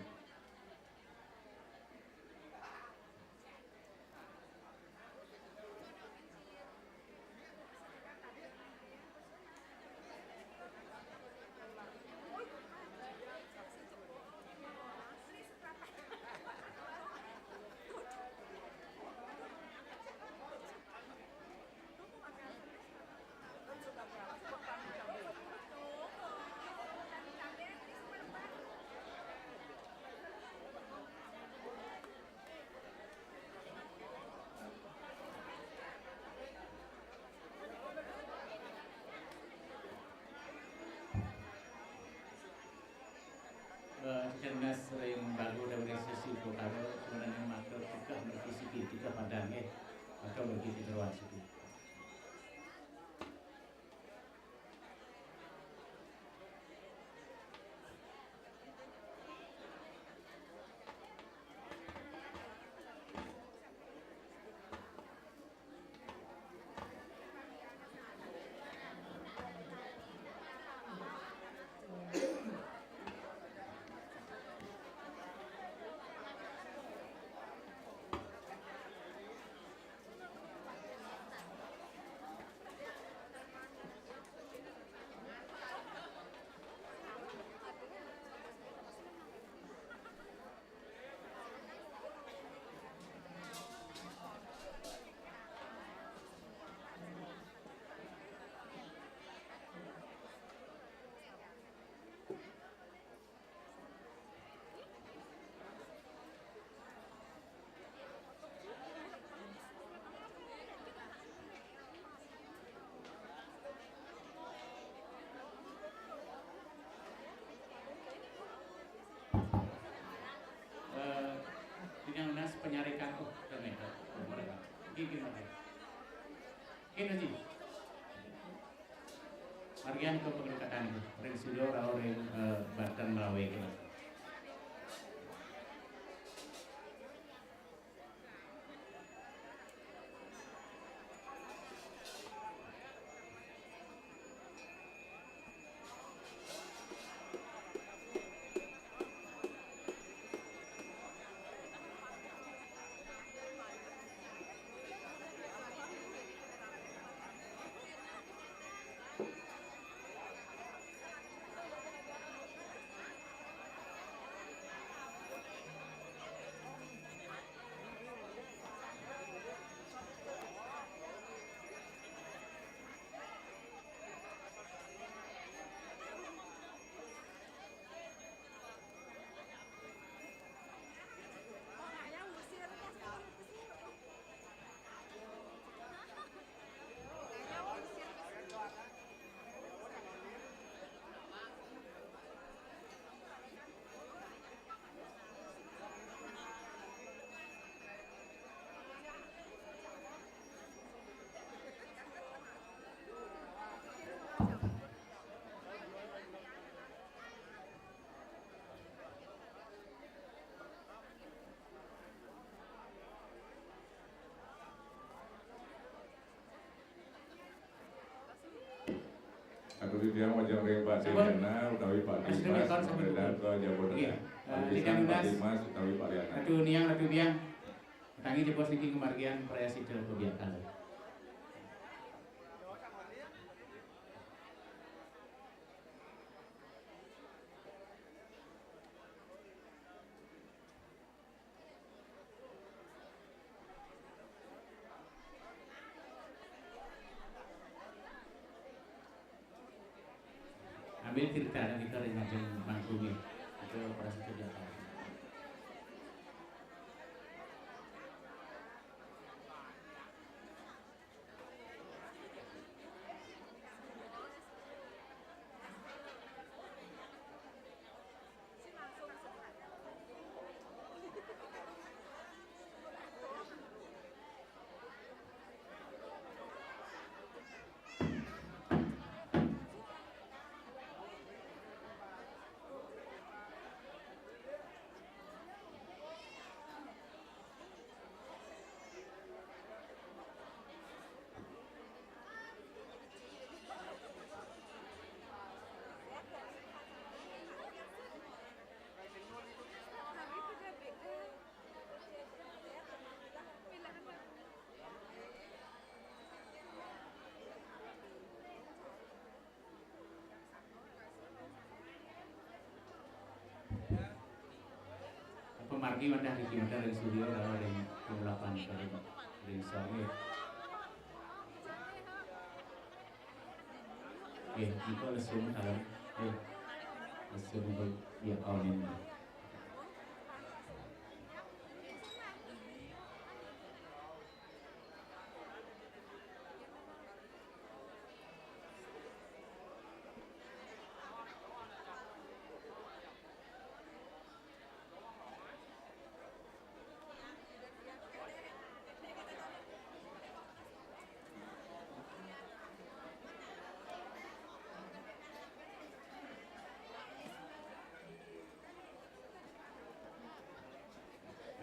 Eh, titiang nunas ring Bagus Dawida Sesi Upakara, sebenarnya maka tikeh mriki siki, tikeh padang nggih. Maka mriki tiga ruang siki. Eh, titiang nunas panyarikan, oh, kene, mereka. Gigi mereka. Kene, Ji. Margiang ka panglukatan ring sida rauh ring, eh, Banten Melawe kene. Titiang majeng ring Pak Sampun. Diana utawi Pak Pak Dimas, Dimas, sampun. Sampun. Nggih. Eh, Pak Dimas, Dimas utawi Pak Diana. Ratu Niang, Ratu Biang. Tangi jebos niki kemargian prayascita pabiakala. Ambil cerita dan kita ring ngajeng mangku nggih. Itu prasasti biasa. Pamargi wantah riki wantah ring studio, kalau ring pengulapan, ring, ring sound, ya. Eh, kita lesung dalam, eh, lesung untuk, ya, oh, ini.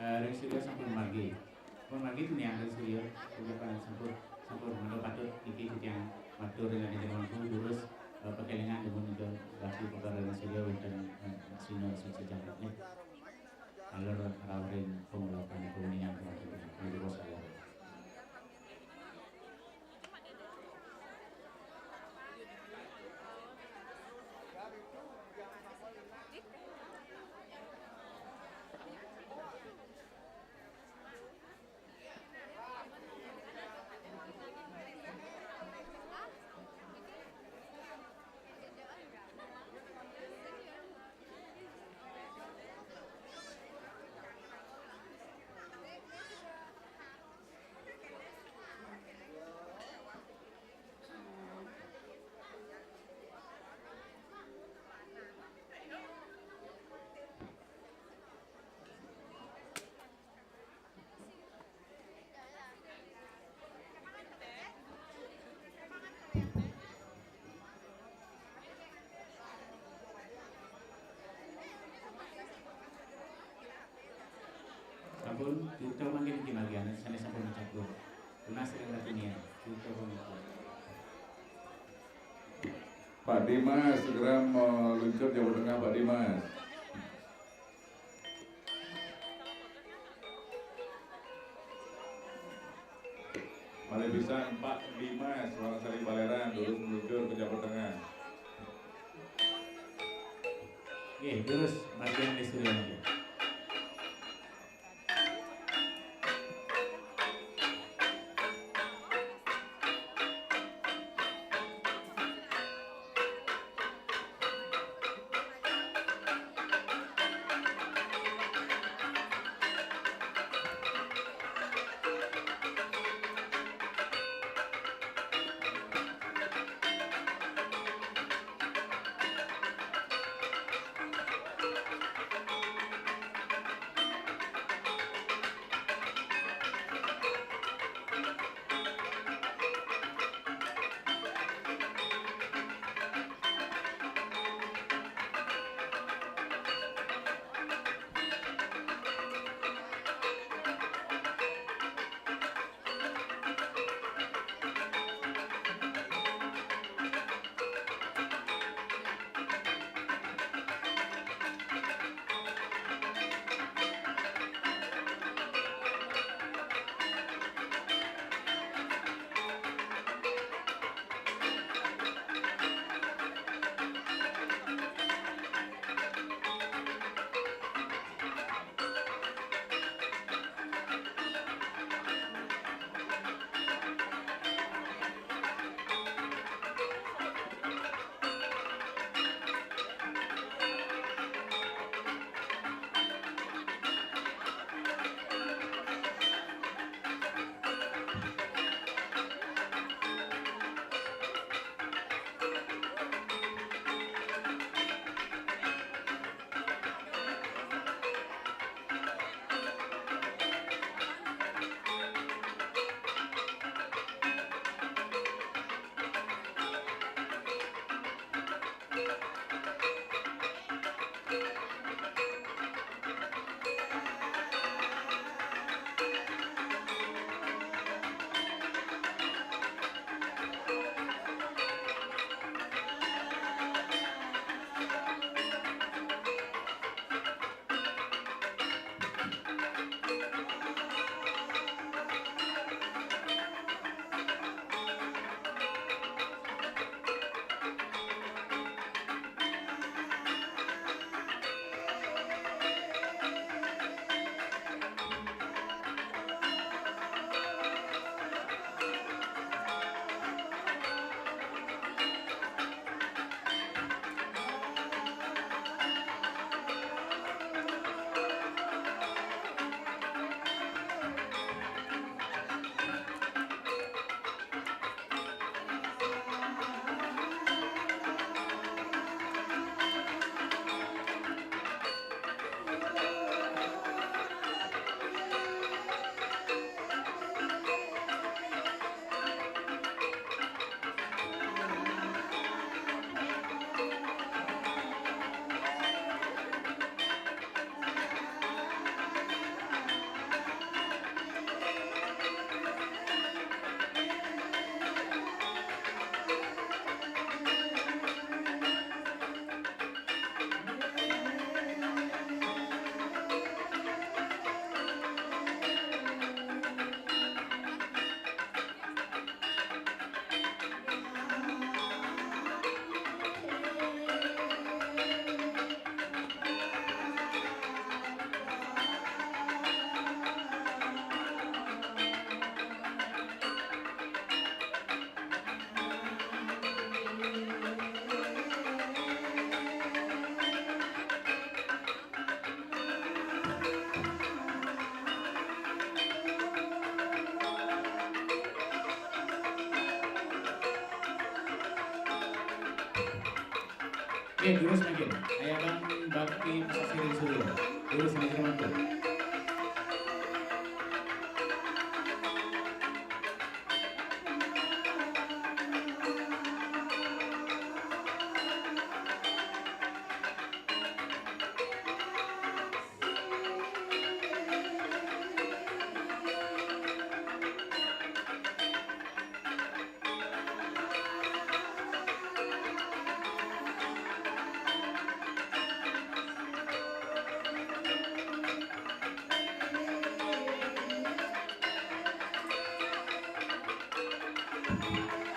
Eh, ring studio sampun margi. Sampun margi tiniang ring studio. Ugi pun sampun, sampun mangda patut niki titiang matur ring adik mangku, durus, eh, pakelingan dumun ring bakti pekara ring studio wenten, eh, sina sujati jangkep nggih. Alur rauh ring pangulapan kuningan mangku, durus alur. Sampun, kita mangkin niki margiana, sané sampun macatur. Tunas ring Ratu Nia, kita pun. Pak Dimas segera meluncur Jawa Tengah, Pak Dimas. Malih pisan Pak Dimas, Wonosari Baléran, durus meluncur ke Jawa Tengah. Nggih, durus bagian di studio nggih. Oke, durus mangkin. Aya Bang Bakti Pasasiring Suryo. Durus mangkin mangkin.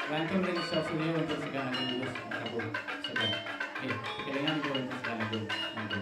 Lantur ring Suryo untuk segana dulu, Prabu. Sedang. Nggih, kelingan itu untuk segana dulu. Monggo.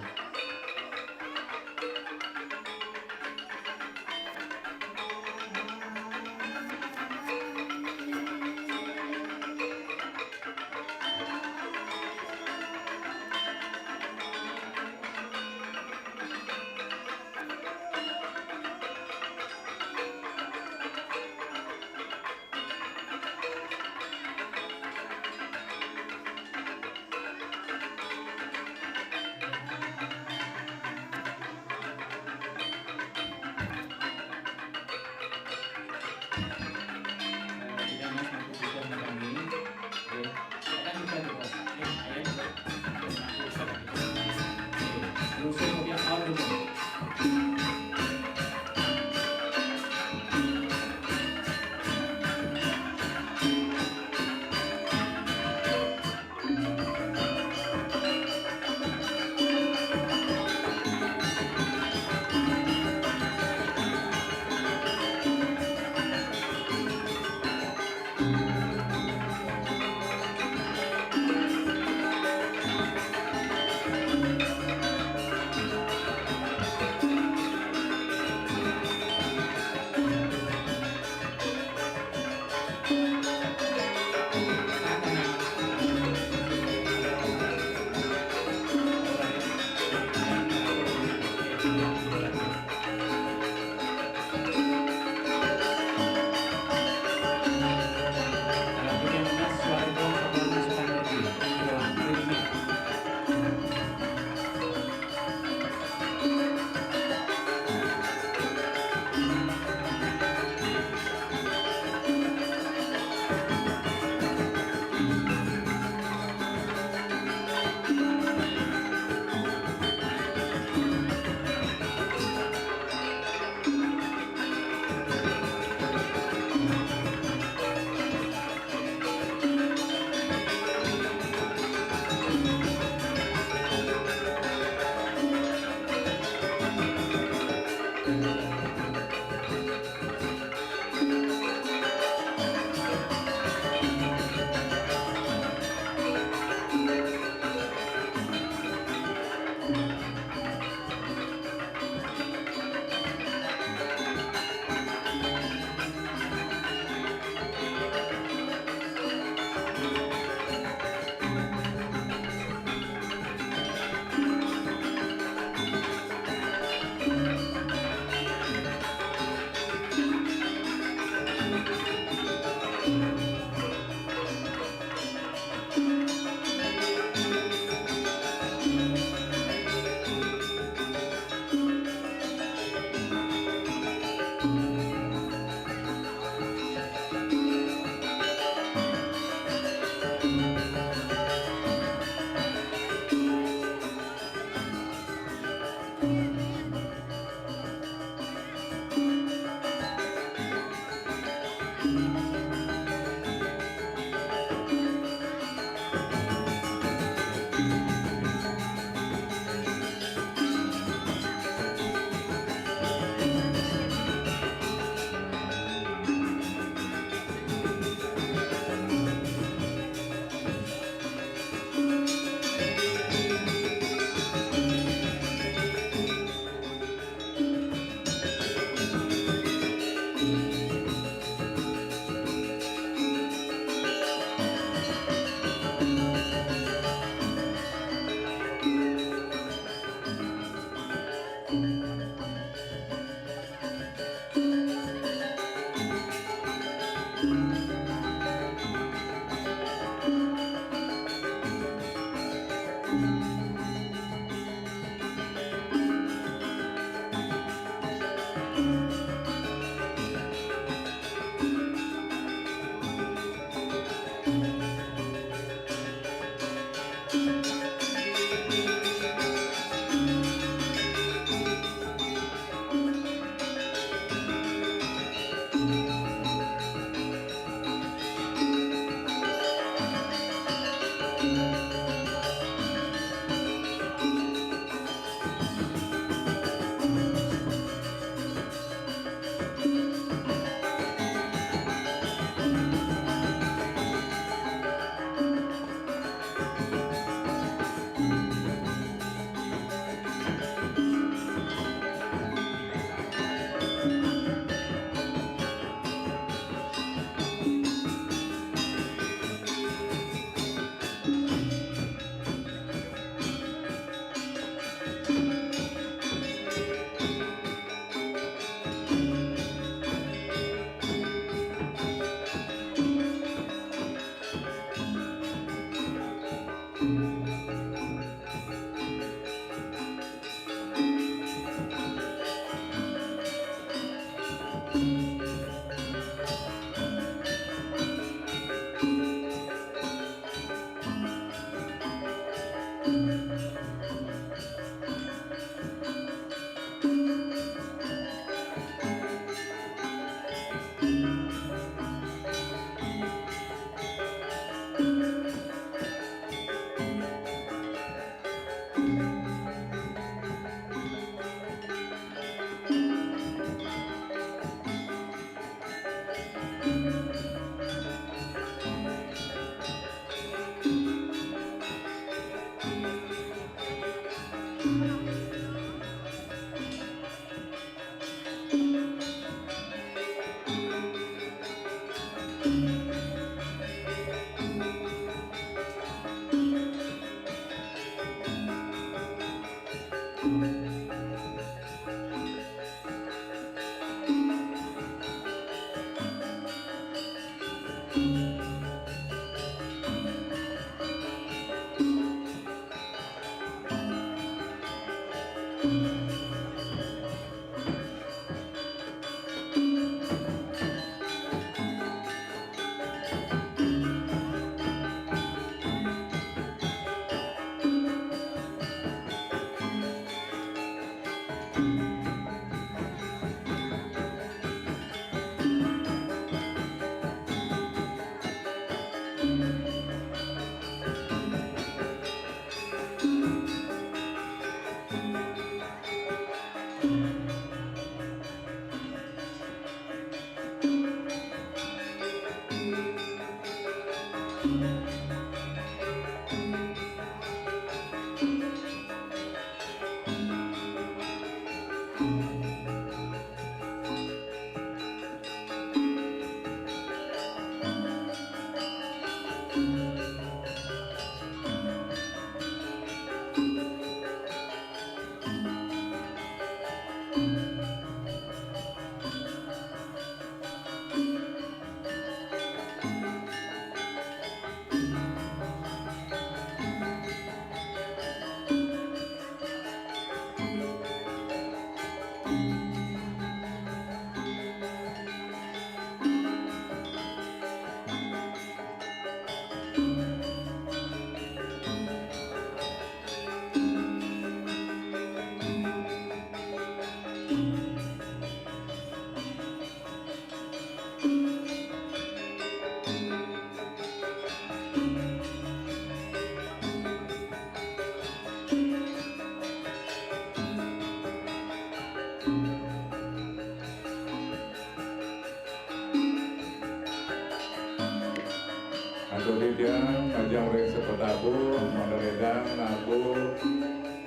Atur titiang majeng ring Sekatabu, mangda ledang nabuh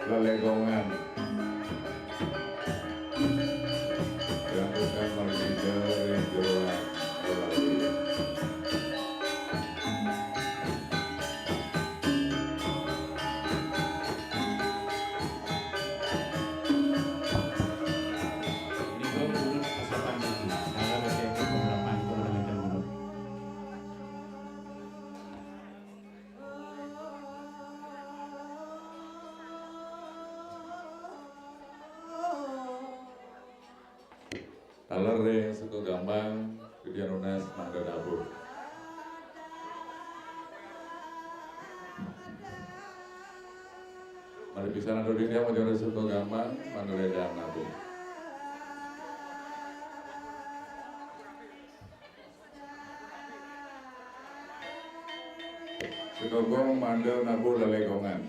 lelegongan. Yang tukang mangida ring jeroan Betawi. Ini gua urut kesopan gitu. Kalau ada kayak gitu, berapa itu orang yang urut. Taler ring suku Gambang, titiang nunas mangda nabuh. Malih pisan atur titiang majeng ring suku Gambang, mangda ledang nabuh. Sinobong mangda nabuh lelegongan.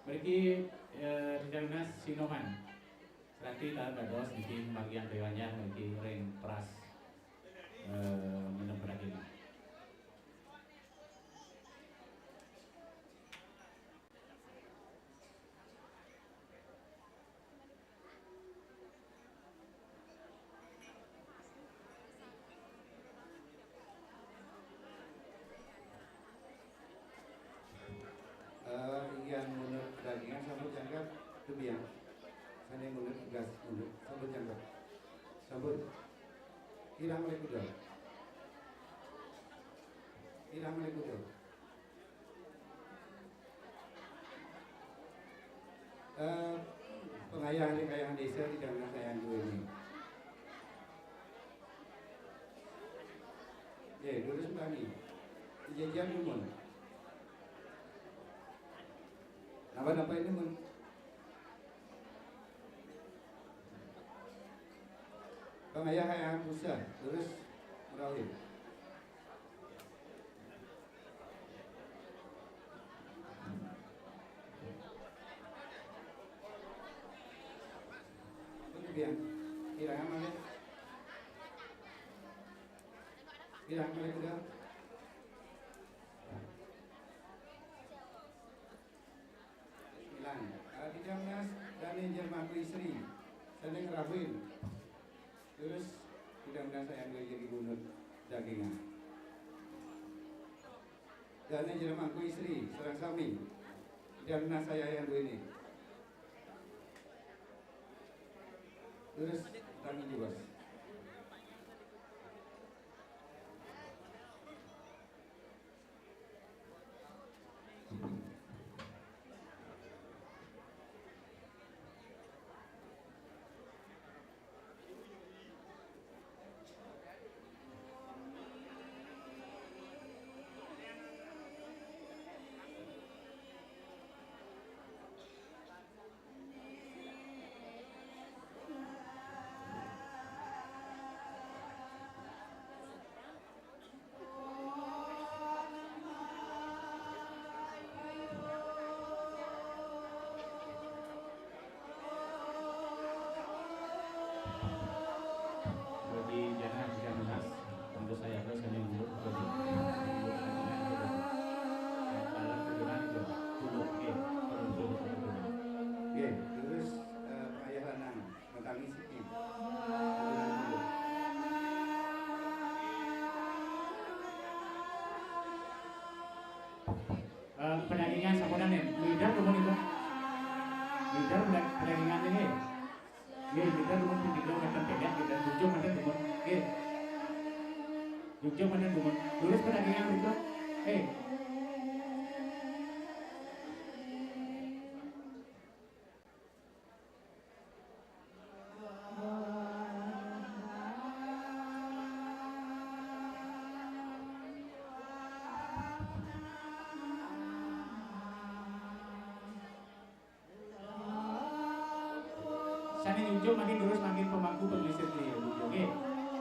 Mriki, eh, Dangnas Sinoman. Seranti taler dados niki margiang dewannya mriki ring peras, eh, ngenep daging. Eh, inggih ngunut dagingan sampun jangkep, Tubian. Sane ngunut tugas ngunut sampun jangkep. Sampun. Kirang malih kuda. Kirang malih kuda. Eh, pengayah ring kayah desa tidak nak kayah duweni. Nggih, durus mrani. Jajan dumun. Napa-napa ini mun? Pengayah kayah pusat, durus mrani. Ampun, Biang. Kirang malih. Kirang malih, Biang. Sembilan. Kalau tidak, Mas, Dani Jerman Istri. Sanding Rahwin. Terus, tidak menang saya yang jadi bunut dagingan. Dane jero mangku istri, sareng sami. Dane saya yang duweni. Terus, tangi di bos. Pinter pedag-, pedagingan ini. Nggih, pinter dumun pintiga meten pedet, pinter jujug meten dumun. Nggih. Jujug meten dumun. Durus pedagingan mriko. Eh. Sané nyunjung makin durus makin pemangku penglisir dia, Bu. Oke.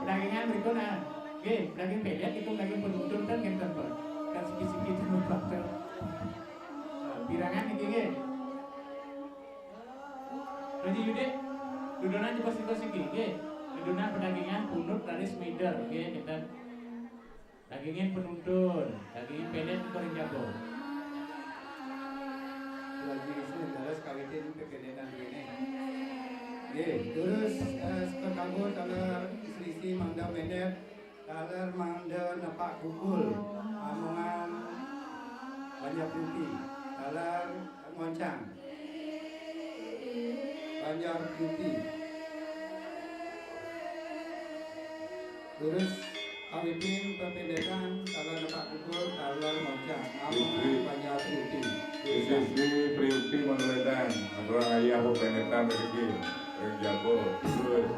Pedagingan berikutnya. Oke, pedaging pedet itu pedaging penuntun kan gitu, Pak. Kan siki-siki itu, Pak. Nah, pirangan iki, nggih. Haji Yudit, dudonan coba sing siki, nggih. Dudonan pedagingan punut raris mider, nggih, gitu. Dagingin penuntun, dagingin pedet engko ring jaba. Lagi Wisnu terus kawitin pepedetan rene. Nggih, terus, eh, sekekanggo taler isi-isi mangda medet, taler mangda nepak gugul, amongan Banjar Putih, taler Moncang. Banjar Putih. Terus kawitin pependekan, taler nepak gugul, taler Moncang. Amongan Banjar Putih. Siswi Priuti Manggaledan, aturang ayah pependekan rezeki. Ring jaba. Terus.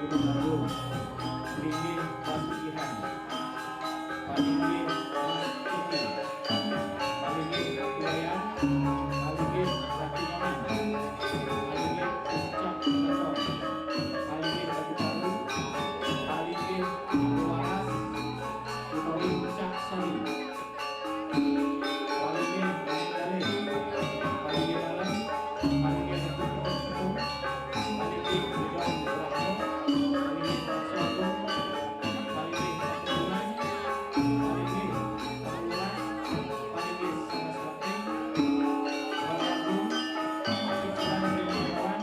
Gunung Agung, Rini Pasugihan, Palinggih Mas Kiki, Palinggih Ratu Wayan, Palinggih Ratu Nyoman, Palinggih Puncak Keraton, Palinggih Ratu Palu, Palinggih Ratu Waras, utawi Puncak Sari. Palinggih Bani Dalem, palinggih Dalem, palinggih Ratu Petung Petung, palinggih Bidang Brahmo, palinggih Paksa Agung, palinggih Paksa Tuan, palinggih Paksa Tuan, palinggih Saraswati, Raja Agung, Paksa Tuan,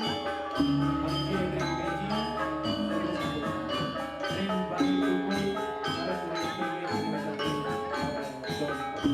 palinggih Ring Meji, palinggih Satu. Ring Bali Tugu, Saraswati, palinggih Saraswati.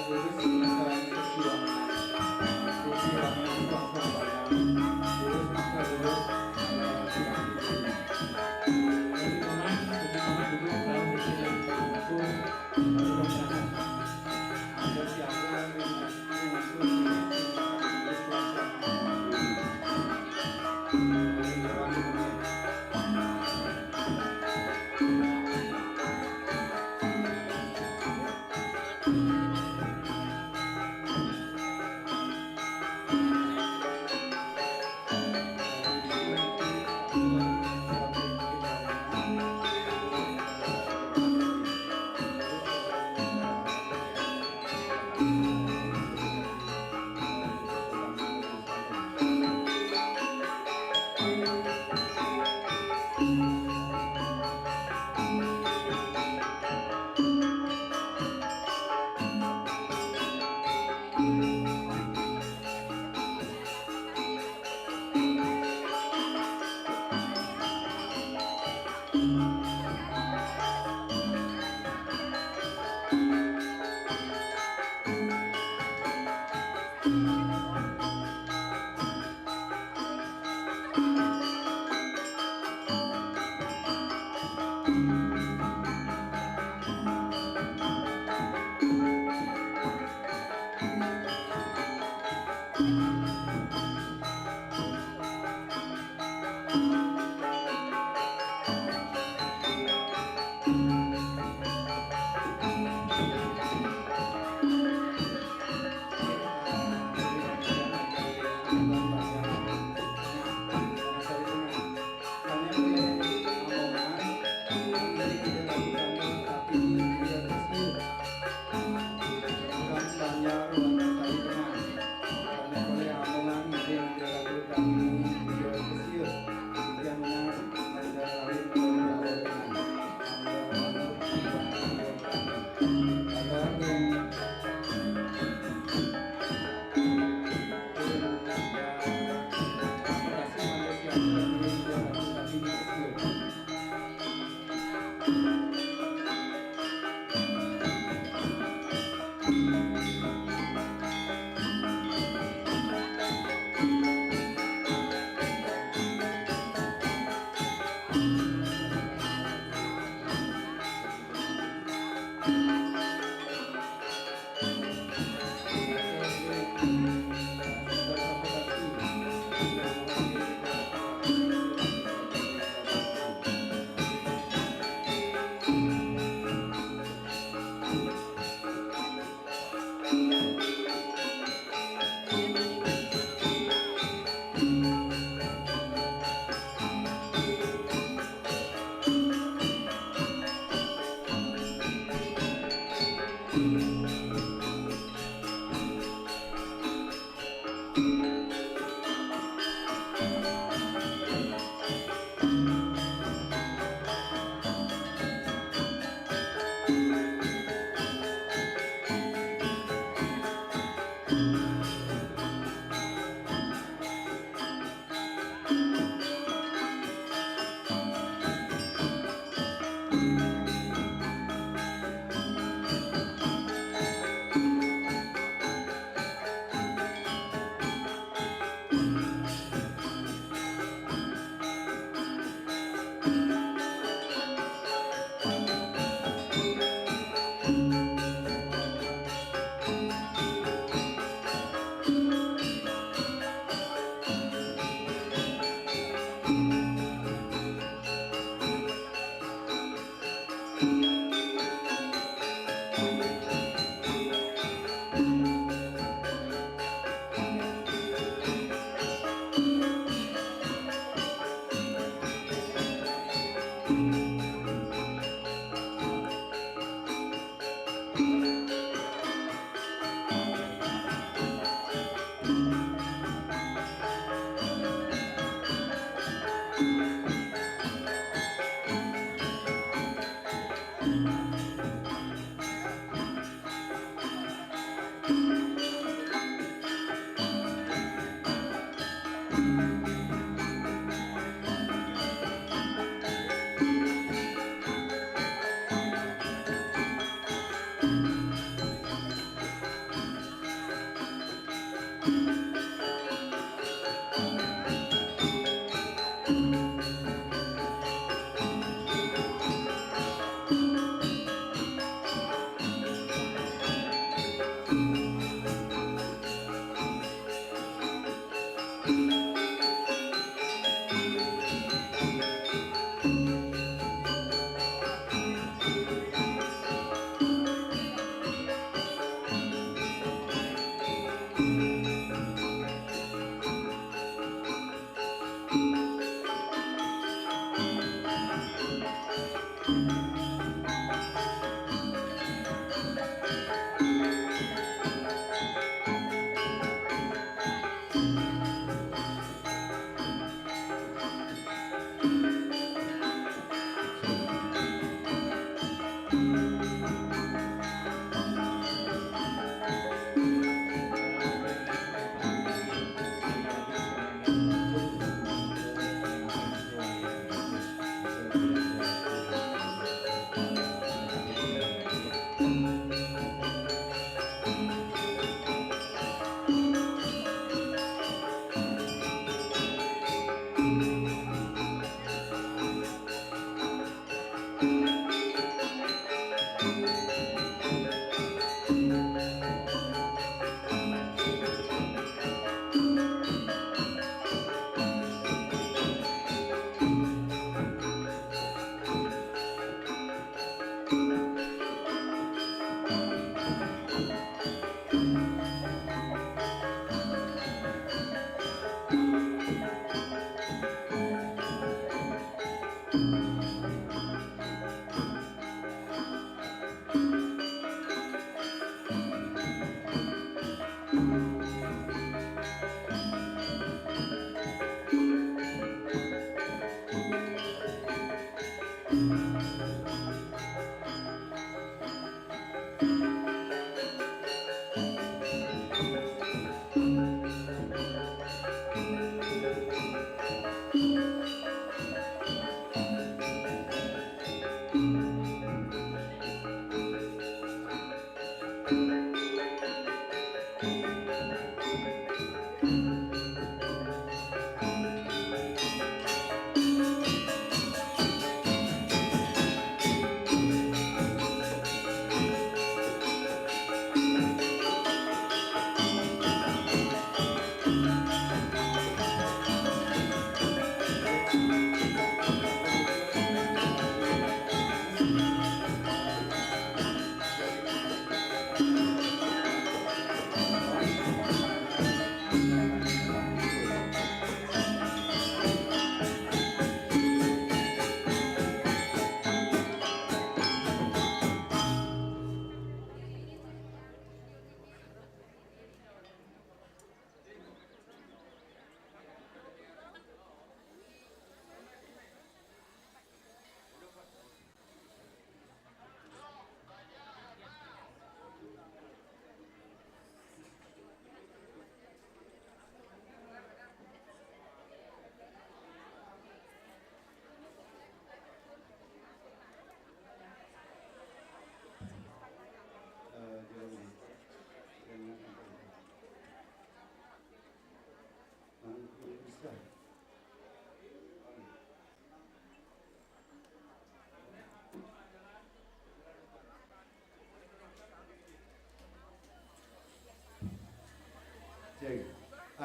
Terus, eh, sejuang. Sejuang yang suang-suang, Pak, ya. Terus, maka, terus,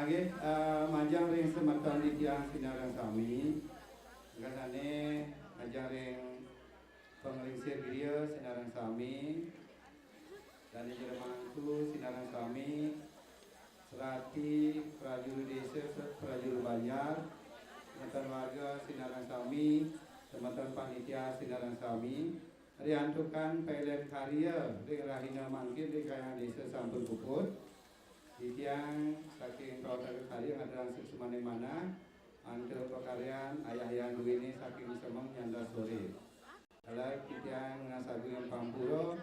Nggih, eh, majeng ring semeton titiang sinareng sami. Ringkasane majeng ring panglingsir griya sinareng sami. Dane Jero Mangku sinareng sami. Serati, prajuru desa, prajuru banjar, semeton warga sinareng sami, semeton panitia sinareng sami. Riantukan pailen karya ring rahina mangkin ring Kahyangan Desa sampun puput. Titiang saking Pawataka Karya ngaturang suksmaning manah antuk pakaryan Ayah Hyang Dwini saking Semeng nyantos sore. Kala titiang nunas agung pampura,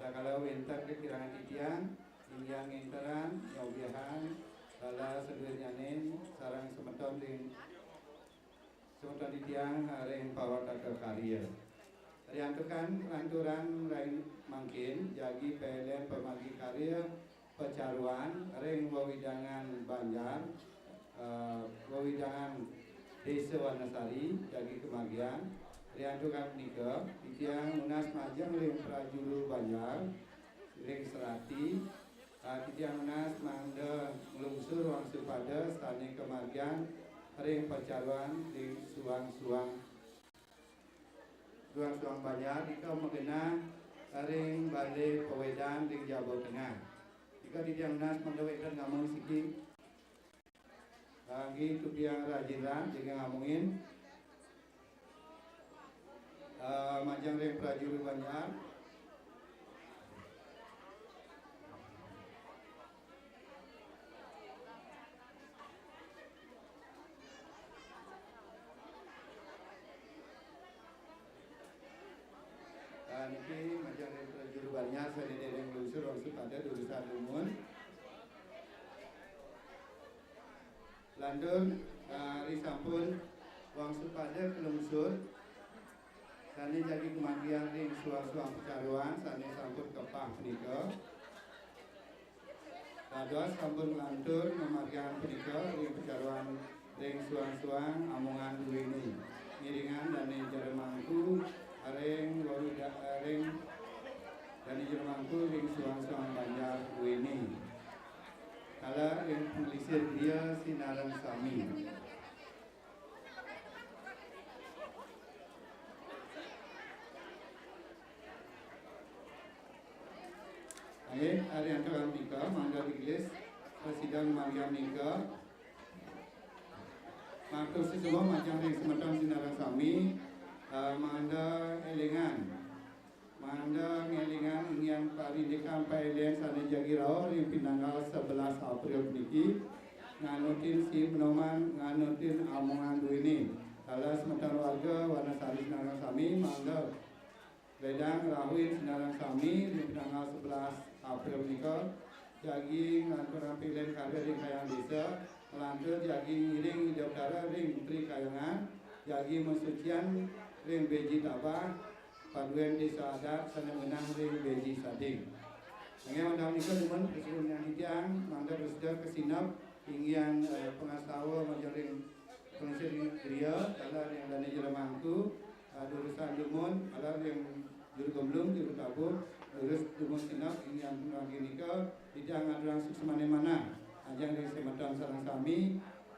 rikala wenten kakirangan titiang, inggih nginteran, nyobiahang, kala sadurungnyanin sareng semeton ring semeton titiang ring Pawataka Karya. Riantukan lanturang ring mangkin, jagi pailen pamargi karya pacaruan ring wewidangan banjar, eh, wewidangan Desa Wanasari, jagi kamargiang. Riantukan punika, titiang nunas majeng ring prajuru banjar, ring serati, eh, titiang nunas mangda nglungsur wangsupada sane kamargiang ring pacaruan ring suang-suang, suang-suang banjar, nika magenah ring Bale Pawedan ring Jaba Tengah. Nika titiang nunas mangda wenten ngamong siki. Kangge tupiang rajin ran, jaga ngamongin. Eh, majeng ring prajuru banjar. Ah, niki majeng ring prajuru banjar sane dereng lungsur wangsupada durusang dumun. Lantur, ah, risampun wangsupada kalungsur sane jagi kamargiang ring suang-suang pacaruan sane sampun kapah punika. Dados sampun nglantur mamargiang punika ring pacaruan ring suang-suang amongan duene. Ngiringang Dane Jero Mangku ring wewida-, ring Dane Jero Mangku ring suang-suang banjar duene. Kala ring panglingsir griya sinareng sami. Nggih, ari antuk nika, mangda digelis prasida ngamargiang nika. Matur suksma majeng ring semeton sinareng sami, eh, mangda elingang. Mangda ngelingang inggih parindikan pailen sane jagi rauh ring pinanggal sebelas April puniki, nganutin Sri Penoman, nganutin amongan duene. Kala semeton warga Wanasari sinareng sami, mangda ledang rauhin sinareng sami ring pinanggal sebelas April punika, jagi ngaturang pailen karya ring Kahyangan Desa, nglantur jagi ngiring Ida Betara ring Tri Kahyangan, jagi masucian ring beji tabah, paduen desa adat sane ngenah ring beji sading. Inggih, mangda nika dumun prasida titiang, mangda prasida kasineb inggih, eh, pangastawa majeng ring panglingsir griya, kala ring Dane Jero Mangku, eh, durusang dumun, kala ring juru gemblung, juru tabuh, durus dumun sineb, inggih ampun mangkin nika, titiang ngaturang suksmaning manah, majeng ring semeton sareng sami,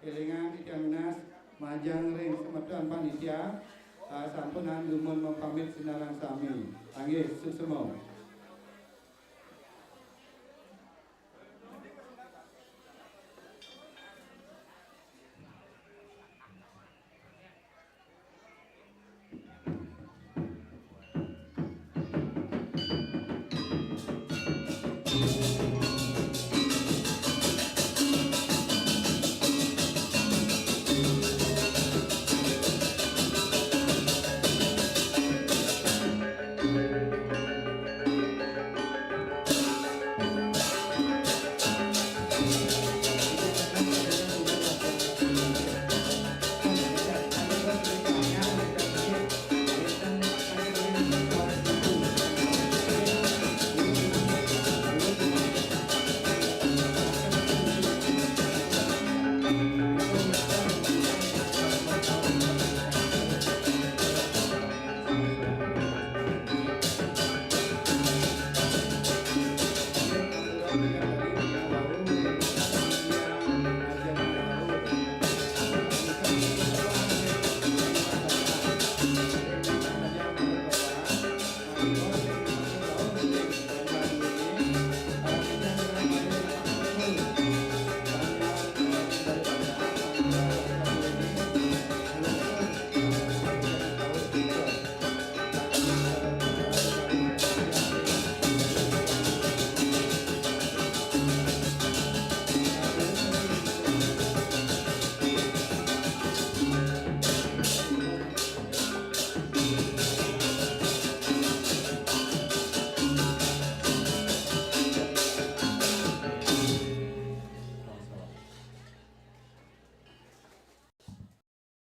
elingang titiang nunas, majeng ring semeton panitia, eh, sampun dumun mapamit sinareng sami. Inggih, suksma.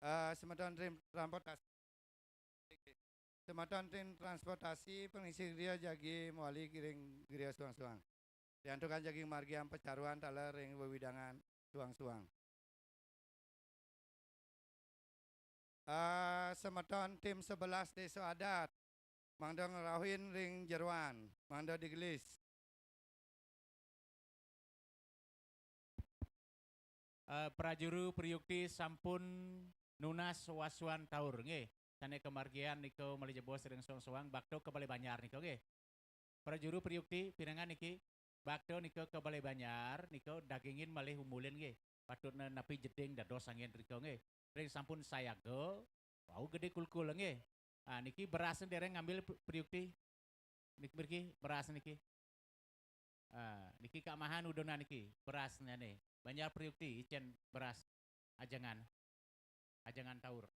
Eh, semeton tim transportasi. Semeton tim transportasi pengisi griya jagi mawali ring griya suang-suang. Riantukan jagi ngamargiang pacaruan taler ring wewidangan suang-suang. Eh, semeton tim sebelas Desa Adat, mangda ngrauhin ring jeroan, mangda digelis. Eh, prajuru prayukti sampun nunas wasuan taur, nggih. Sane kamargiang nika malih jebos ring suang-suang, bakta ka Balai Banjar nika, nggih. Prajuru prayukti pirengang niki, bakta nika ka Balai Banjar nika dagingin malih umulin, nggih. Patutne napi jeding dados angin rika, nggih. Ring sampun sayaga, wau gede kulkul, nggih. Ah, niki berasne dereng ngambil pri-, prayukti. Niki mriki beras niki. Ah, niki Kak Mahan udunan niki, berasne ne. Banjar prayukti icen beras ajengan. Ajengan taur.